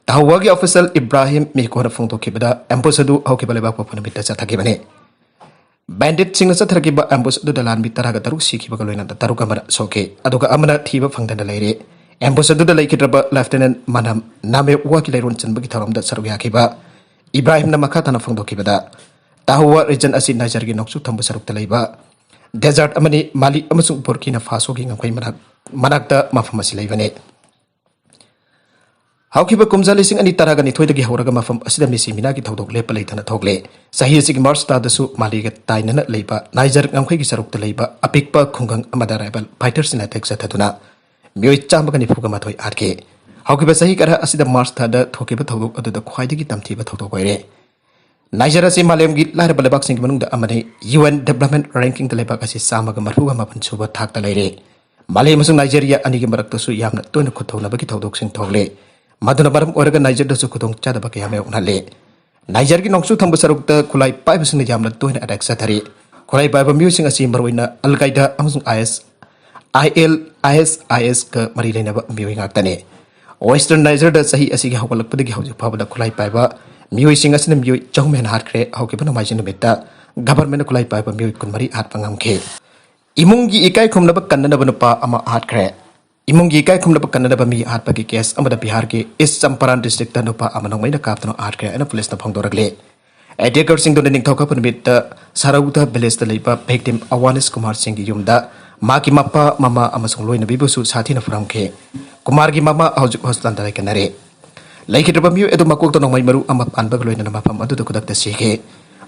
ꯇꯍꯧꯋꯥꯒꯤ official ꯏꯕ꯭ꯔꯥꯍꯤꯝ ꯃꯤꯀꯣꯅ ꯐꯣꯡꯗꯣꯛꯈꯤꯕꯗ ambush ꯑꯗꯨ ꯍꯧꯈꯤꯕ ꯂꯩꯕꯥꯛꯄꯣꯛꯄ ꯅꯨꯃꯤꯠꯇ ꯆꯠꯊꯈꯤꯕꯅꯤ꯫ Banditꯁꯤꯡꯅ ꯆꯠꯊꯔꯛꯈꯤꯕ ambush ꯑꯗꯨꯗ ꯂꯥꯟꯃꯤ ꯇꯔꯥꯒ ꯇꯔꯨꯛ ꯁꯤꯈꯤꯕꯒ ꯂꯣꯏꯅꯅ ꯇꯔꯨꯛ ꯑꯃꯅ ꯁꯣꯛꯈꯤ, ꯑꯗꯨꯒ ꯑꯃꯅ ꯊꯤꯕ ꯐꯪꯗꯅ ꯂꯩꯔꯤ꯫ Ambush ꯑꯗꯨꯗ ꯂꯩꯈꯤꯗ꯭ꯔꯕ Lieutenant ꯃꯅꯝ ꯅꯥꯃꯦꯋꯥꯒꯤ ꯂꯩꯔꯣꯟ ꯆꯟꯕꯒꯤ ꯊꯧꯔꯝꯗ ꯁꯔꯨꯛ ꯌꯥꯈꯤꯕ ꯏꯕ꯭ꯔꯥꯍꯤꯝꯅ ꯃꯈꯥ ꯇꯥꯅ ꯐꯣꯡꯗꯣꯛꯈꯤꯕꯗ, ꯇꯍꯧꯋꯥ region ꯑꯁꯤ ꯅꯥꯏꯖꯔꯒꯤ ꯅꯣꯡꯆꯨꯞ ꯊꯪꯕ ꯁꯔꯨꯛꯇ ꯂꯩꯕ ꯗꯦꯖꯥꯔꯠ ꯑꯃꯅꯤ꯫ ꯃꯥꯂꯤ ꯑꯃꯁꯨꯡ ꯕꯨꯔꯀꯤꯅꯥ ꯐꯥꯁꯣꯒꯤ ꯉꯝꯈꯩ ꯃꯅꯥꯛ-, ꯃꯅꯥꯛꯇ ꯃꯐꯝ ꯑꯁꯤ ꯂꯩꯕꯅꯤ꯫ ꯍꯧꯈꯤꯕ ꯀꯨꯝꯖꯥ ꯂꯤꯁꯤꯡ ꯑꯅꯤ ꯇꯔꯥꯒ ꯅꯤꯊꯣꯏꯗꯒꯤ ꯍꯧꯔꯒ ꯃꯐꯝ ꯑꯁꯤꯗ ꯃꯤꯁꯤ ꯃꯤꯅꯥꯒꯤ ꯊꯧꯗꯣꯛ ꯂꯦꯞꯄ ꯂꯩꯇꯅ ꯊꯣꯛꯂꯦ꯫ ꯆꯍꯤ ꯑꯁꯤꯒꯤ ꯃꯥꯔꯆ ꯊꯥꯗꯁꯨ ꯃꯥꯂꯤꯒ ꯇꯥꯏꯅꯅ ꯂꯩꯕ ꯅꯥꯏꯖꯔ ꯉꯝꯈꯩꯒꯤ ꯁꯔꯨꯛꯇ ꯂꯩꯕ ꯑꯄꯤꯛꯄ ꯈꯨꯡꯒꯪ ꯑꯃꯗ ꯔꯥꯏꯕꯦꯜ ꯐꯥꯏꯇꯔꯁꯤꯡꯅ ꯑꯦꯇꯦꯛ ꯆꯠꯊꯗꯨꯅ ꯃꯤꯑꯣꯏ ꯆꯥꯝꯃꯒ ꯅꯤꯐꯨꯒ ꯃꯥꯊꯣꯏ ꯍꯥꯠꯈꯤ꯫ ꯍꯧꯈꯤꯕ ꯆꯍꯤ ꯈꯔ ꯑꯁꯤꯗ ꯃꯥꯔꯆ ꯊꯥꯗ ꯊꯣꯛꯈꯤꯕ ꯊꯧꯗꯣꯛ ꯑꯗꯨꯗ ꯈ꯭ꯋꯥꯏꯗꯒꯤ ꯇꯝꯊꯤꯕ ꯊꯧꯗꯣꯛ ꯑꯣꯏꯔꯦ꯫ ꯅꯥꯏꯖꯔ ꯑꯁꯤ ꯃꯥꯂꯦꯝꯒꯤ ꯂꯥꯏꯔꯕ ꯂꯩꯕꯥꯛꯁꯤꯡꯒꯤ ꯃꯅꯨꯡꯗ ꯑꯃꯅꯤ꯫ ꯌꯨ ꯑꯦꯟ ꯗꯦꯕꯂꯞꯃꯦꯟ ꯔꯦꯡꯀꯤꯡꯗ ꯂꯩꯕꯥꯛ ꯑꯁꯤ ꯆꯥꯝꯃꯒ ꯃꯔꯤꯐꯨꯒ ꯃꯥꯄꯟ ꯁꯨꯕ ꯊꯥꯛꯇ ꯂꯩꯔꯦ꯫ ꯃꯥꯂꯦꯝ ꯑꯃꯁꯨꯡ ꯅꯥꯏꯖꯦꯔꯤꯌꯥ ꯑꯅꯤꯒꯤ ꯃꯔꯛꯇꯁꯨ ꯌꯥꯝꯅ ꯇꯣꯏꯅ ꯈꯨꯠꯊꯧꯅꯕꯒꯤ ꯊꯧꯗꯣꯛꯁꯤꯡ ꯊꯣꯛꯂꯦ꯫ ꯃꯗꯨꯅ ꯃꯔꯝ ꯑꯣꯏꯔꯒ ꯅꯥꯏꯖꯔꯗꯁꯨ ꯈꯨꯗꯣꯡꯆꯥꯗꯕ ꯀꯌꯥ ꯃꯥꯌꯣꯛꯅꯍꯜꯂꯦ꯫ ꯅꯥꯏꯖꯔꯒꯤ ꯅꯣꯡꯆꯨꯞ ꯊꯪꯕ ꯁꯔꯨꯛꯇ ꯈꯨꯠꯂꯥꯏ ꯄꯥꯏꯕꯁꯤꯡꯅ ꯌꯥꯝꯅ ꯇꯣꯏꯅ ꯑꯦꯇꯦꯛ ꯆꯠꯊꯔꯤ꯫ ꯈꯨꯠꯂꯥꯏ ꯄꯥꯏꯕ ꯃꯤꯑꯣꯏꯁꯤꯡ ꯑꯁꯤ ꯃꯔꯨꯑꯣꯏꯅ ꯑꯜ ꯀꯥꯏꯗꯥ ꯑꯃꯁꯨꯡ ꯑꯥꯏ ꯑꯦꯁ, ꯑꯥꯏ ꯑꯦꯜ, ꯑꯥꯏ ꯑꯦꯁ ꯑꯥꯏ ꯑꯦꯁꯀ ꯃꯔꯤ ꯂꯩꯅꯕ ꯃꯤꯑꯣꯏ ꯉꯥꯛꯇꯅꯤ꯫ ꯋꯦꯁꯇꯔꯟ ꯅꯥꯏꯖꯔꯗ ꯆꯍꯤ ꯑꯁꯤꯒꯤ ꯍꯧꯒꯠꯂꯛꯄꯗꯒꯤ ꯍꯧꯖꯤꯛ ꯐꯥꯎꯕꯗ ꯈꯨꯠꯂꯥꯏ ꯄꯥꯏꯕ ꯃꯤꯑꯣꯏꯁꯤꯡ ꯑꯁꯤꯅ ꯃꯤꯑꯣꯏ ꯆꯍꯨꯝ ꯍꯦꯟꯅ ꯍꯥꯠꯈ꯭ꯔꯦ꯫ ꯍꯧꯈꯤꯕ ꯅꯣꯡꯃꯥꯏꯖꯤꯡ ꯅꯨꯃꯤꯠꯇ ꯒꯚꯔꯟꯃꯦꯟꯠꯅ ꯈꯨꯠꯂꯥꯏ ꯄꯥꯏꯕ ꯃꯤꯑꯣꯏ ꯀꯨꯟꯃꯔꯤ ꯍꯥꯠꯄ ꯉꯝꯈꯤ꯫ ꯏꯃꯨꯡꯒꯤ ꯏꯀꯥꯏ ꯈꯨꯝꯅꯕ ꯀꯟꯅꯅꯕ ꯅꯨꯄꯥ ꯑꯃ ꯍꯥꯠꯈ꯭ꯔꯦ꯫ ꯏꯃꯨꯡꯒꯤ ꯏꯀꯥꯏ ꯈꯨꯝꯅꯕ ꯀꯟꯅꯅꯕ ꯃꯤ ꯍꯥꯠꯄꯒꯤ ꯀꯦꯁ ꯑꯃꯗ ꯕꯤꯍꯥꯔꯒꯤ ꯏꯁ ꯆꯝꯄꯥꯔꯥꯟ ꯗꯤꯁꯇ꯭ꯔꯤꯛꯇ ꯅꯨꯄꯥ ꯑꯃ ꯅꯣꯡꯃꯩꯅ ꯀꯥꯞꯇꯨꯅ ꯍꯥꯠꯈ꯭ꯔꯦ ꯍꯥꯏꯅ ꯄꯨꯂꯤꯁꯅ ꯐꯣꯡꯗꯣꯔꯛꯂꯤ꯫ ꯑꯦꯇꯦꯀꯔꯁꯤꯡꯗꯨꯅ ꯅꯤꯡꯊꯧꯀꯥꯕ ꯅꯨꯃꯤꯠꯇ ꯁꯔꯧꯗ ꯚꯤꯂꯦꯖꯇ ꯂꯩꯕ ꯚꯤꯛꯇꯤꯝ ꯑꯋꯥꯅꯤꯁ ꯀꯨꯃꯥꯔ ꯁꯤꯡꯒꯤ ꯌꯨꯝꯗ ꯃꯍꯥꯛꯀꯤ ꯃꯄꯥ, ꯃꯃꯥ ꯑꯃꯁꯨꯡ ꯂꯣꯏꯅꯕꯤꯕꯨꯁꯨ ꯁꯥꯊꯤꯅ ꯐꯨꯔꯝꯈꯤ꯫ ꯀꯨꯃꯥꯔꯒꯤ ꯃꯃꯥ ꯍꯧꯖꯤꯛ ꯍꯣꯁꯄꯤꯇꯥꯜꯗ ꯂꯩꯈꯠꯅꯔꯤ꯫ ꯂꯩꯈꯤꯗ꯭ꯔꯕ ꯃꯤꯑꯣꯏ ꯑꯗꯨ ꯃꯀꯣꯛꯇ ꯅꯣꯡꯃꯩ ꯃꯔꯨ ꯑꯃ ꯄꯥꯟꯕꯒ ꯂꯣꯏꯅꯅ ꯃꯐꯝ ꯑꯗꯨꯗ ꯈꯨꯗꯛꯇ ꯁꯤꯈꯤ꯫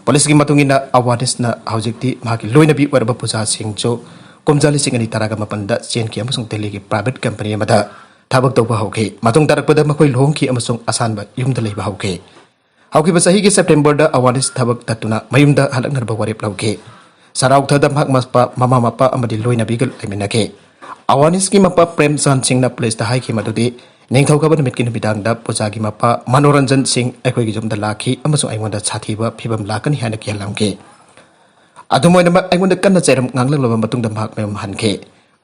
ꯄꯨꯂꯤꯁꯀꯤ ꯃꯇꯨꯡ ꯏꯟꯅ, ꯑꯋꯥꯅꯤꯁꯅ ꯍꯧꯖꯤꯛꯇꯤ ꯃꯍꯥꯛꯀꯤ ꯂꯣꯏꯅꯕꯤ ꯑꯣꯏꯔꯕ ꯄꯨꯖꯥ ꯁꯤꯡꯁꯨ ꯀꯨꯝꯖꯥ ꯂꯤꯁꯤꯡ ꯑꯅꯤ ꯇꯔꯥꯒ ꯃꯥꯄꯟꯗ ꯆꯦꯟꯈꯤ ꯑꯃꯁꯨꯡ ꯗꯦꯜꯂꯤꯒꯤ ꯄ꯭ꯔꯥꯏꯚꯦꯠ ꯀꯝꯄꯅꯤ ꯑꯃꯗ ꯊꯕꯛ ꯇꯧꯕ ꯍꯧꯈꯤ꯫ ꯃꯇꯨꯡ ꯇꯥꯔꯛꯄꯗ ꯃꯈꯣꯏ ꯂꯨꯍꯣꯡꯈꯤ ꯑꯃꯁꯨꯡ ꯑꯁꯥꯟꯕ ꯌꯨꯝꯗ ꯂꯩꯕ ꯍꯧꯈꯤ꯫ ꯍꯧꯈꯤꯕ ꯆꯍꯤꯒꯤ ꯁꯦꯞꯇꯦꯝꯕꯔꯗ ꯑꯋꯥꯅꯤꯁ ꯊꯕꯛ ꯇꯠꯇꯨꯅ ꯃꯌꯨꯝꯗ ꯍꯜꯂꯛꯅꯅꯕ ꯋꯥꯔꯦꯞ ꯂꯧꯈꯤ꯫ ꯁꯔꯥꯎꯊꯗ ꯃꯍꯥꯛ ꯃꯄꯥ, ꯃꯃꯥ ꯃꯄꯥ ꯑꯃꯗꯤ ꯂꯣꯏꯅꯕꯤꯒ ꯂꯩꯃꯤꯟꯅꯈꯤ꯫ ꯑꯋꯥꯅꯤꯁꯀꯤ ꯃꯄꯥ ꯄ꯭ꯔꯦꯝ ꯆꯥꯟ ꯁꯤꯡꯅ ꯄꯨꯂꯤꯁꯇ ꯍꯥꯏꯈꯤ ꯃꯗꯨꯗꯤ ꯅꯤꯡꯊꯧꯀꯥꯕ ꯅꯨꯃꯤꯠꯀꯤ ꯅꯨꯃꯤꯗꯥꯡꯗ ꯄꯨꯖꯥꯒꯤ ꯃꯄꯥ ꯃꯅꯣꯔꯟꯖꯟ ꯁꯤꯡ ꯑꯩꯈꯣꯏꯒꯤ ꯌꯨꯝꯗ ꯂꯥꯛꯈꯤ ꯑꯃꯁꯨꯡ ꯑꯩꯉꯣꯟꯗ ꯁꯥꯊꯤꯕ ꯐꯤꯚꯝ ꯂꯥꯛꯀꯅꯤ ꯍꯥꯏꯅ ꯀꯤꯍꯜꯂꯝꯈꯤ꯫ ꯑꯗꯨꯝ ꯑꯣꯏꯅꯃꯛ, ꯑꯩꯉꯣꯟꯗ ꯀꯟꯅ ꯆꯩꯔꯝ ꯉꯥꯡꯂꯛꯂꯕ ꯃꯇꯨꯡꯗ ꯃꯍꯥꯛ ꯃꯌꯨꯝ ꯍꯟꯈꯤ꯫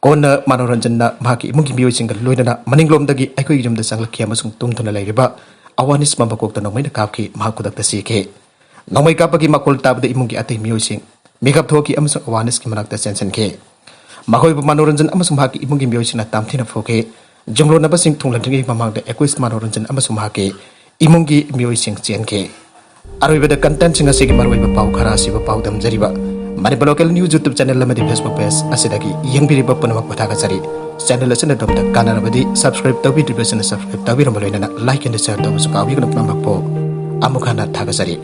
ꯀꯣꯟꯅ ꯃꯅꯣꯔꯟꯖꯟꯅ ꯃꯍꯥꯛꯀꯤ ꯏꯃꯨꯡꯒꯤ ꯃꯤꯑꯣꯏꯁꯤꯡꯒ ꯂꯣꯏꯅꯅ ꯃꯅꯤꯡꯂꯣꯝꯗꯒꯤ ꯑꯩꯈꯣꯏꯒꯤ ꯌꯨꯝꯗ ꯆꯪꯂꯛꯈꯤ ꯑꯃꯁꯨꯡ ꯇꯨꯝꯗꯨꯅ ꯂꯩꯔꯤꯕ ꯑꯋꯥꯅꯤꯁ ꯃꯀꯣꯛꯇ ꯅꯣꯡꯃꯩꯅ ꯀꯥꯞꯈꯤ꯫ ꯃꯍꯥꯛ ꯈꯨꯗꯛꯇ ꯁꯤꯈꯤ꯫ ꯅꯣꯡꯃꯩ ꯀꯥꯞꯄꯒꯤ ꯃꯈꯣꯜ ꯇꯥꯕꯗ ꯏꯃꯨꯡꯒꯤ ꯑꯇꯩ ꯃꯤꯑꯣꯏꯁꯤꯡ ꯃꯤꯀꯞ ꯊꯣꯛꯈꯤ ꯑꯃꯁꯨꯡ ꯑꯋꯥꯅꯤꯁꯀꯤ ꯃꯅꯥꯛꯇ ꯆꯦꯟꯁꯤꯟꯈꯤ꯫ ꯃꯈꯣꯏꯕꯨ ꯃꯅꯣꯔꯟꯖꯟ ꯑꯃꯁꯨꯡ ꯃꯍꯥꯛꯀꯤ ꯏꯃꯨꯡꯒꯤ ꯃꯤꯑꯣꯏꯁꯤꯡꯅ ꯇꯝꯊꯤꯅ ꯐꯨꯈꯤ꯫ ꯌꯨꯝꯂꯣꯟꯅꯕꯁꯤꯡ ꯊꯨꯡꯂꯗ꯭ꯔꯤꯉꯩ ꯃꯃꯥꯡꯗ ꯑꯦꯀꯨꯏꯁ ꯃꯅꯣꯔꯟꯖꯟ ꯑꯃꯁꯨꯡ ꯃꯍꯥꯛꯀꯤ ꯏꯃꯨꯡꯒꯤ ꯃꯤꯑꯣꯏꯁꯤꯡ ꯆꯦꯟꯈꯤ꯫ ꯑꯔꯣꯏꯕꯗ, ꯀꯟꯇꯦꯟꯁꯤꯡ ꯑꯁꯤꯒꯤ ꯃꯔꯨꯑꯣꯏꯕ ꯄꯥꯎ ꯈꯔ ꯑꯁꯤꯕꯨ ꯄꯥꯎꯗꯝꯖꯔꯤꯕ Manipur local news YouTube channel ꯑꯃꯗꯤ ꯐꯦꯁꯕꯨꯛ ꯄꯦꯖ ꯑꯁꯤꯗꯒꯤ ꯌꯦꯡꯕꯤꯔꯤꯕ ꯄꯨꯝꯅꯃꯛꯄꯨ ꯊꯥꯒꯠꯆꯔꯤ꯫ ꯆꯦꯅꯦꯜ ꯑꯁꯤꯅ ꯑꯗꯣꯝꯗ ꯀꯥꯟꯅꯔꯕꯗꯤ ꯁꯕꯁꯀ꯭ꯔꯥꯏꯕ ꯇꯧꯕꯤꯗ꯭ꯔꯤꯕꯁꯤꯡꯅ ꯁꯕꯁꯀ꯭ꯔꯥꯏꯕ ꯇꯧꯕꯤꯔꯝꯕ ꯂꯣꯏꯅꯅ ꯂꯥꯏꯛ ꯑꯦꯟ ꯁꯦꯌꯔ ꯇꯧꯕꯁꯨ ꯀꯥꯎꯕꯤꯒꯅꯨ ꯄꯨꯝꯅꯃꯛꯄꯨ꯫ ꯑꯃꯨꯛ ꯍꯟꯅ ꯊꯥꯒꯠꯆꯔꯤ꯫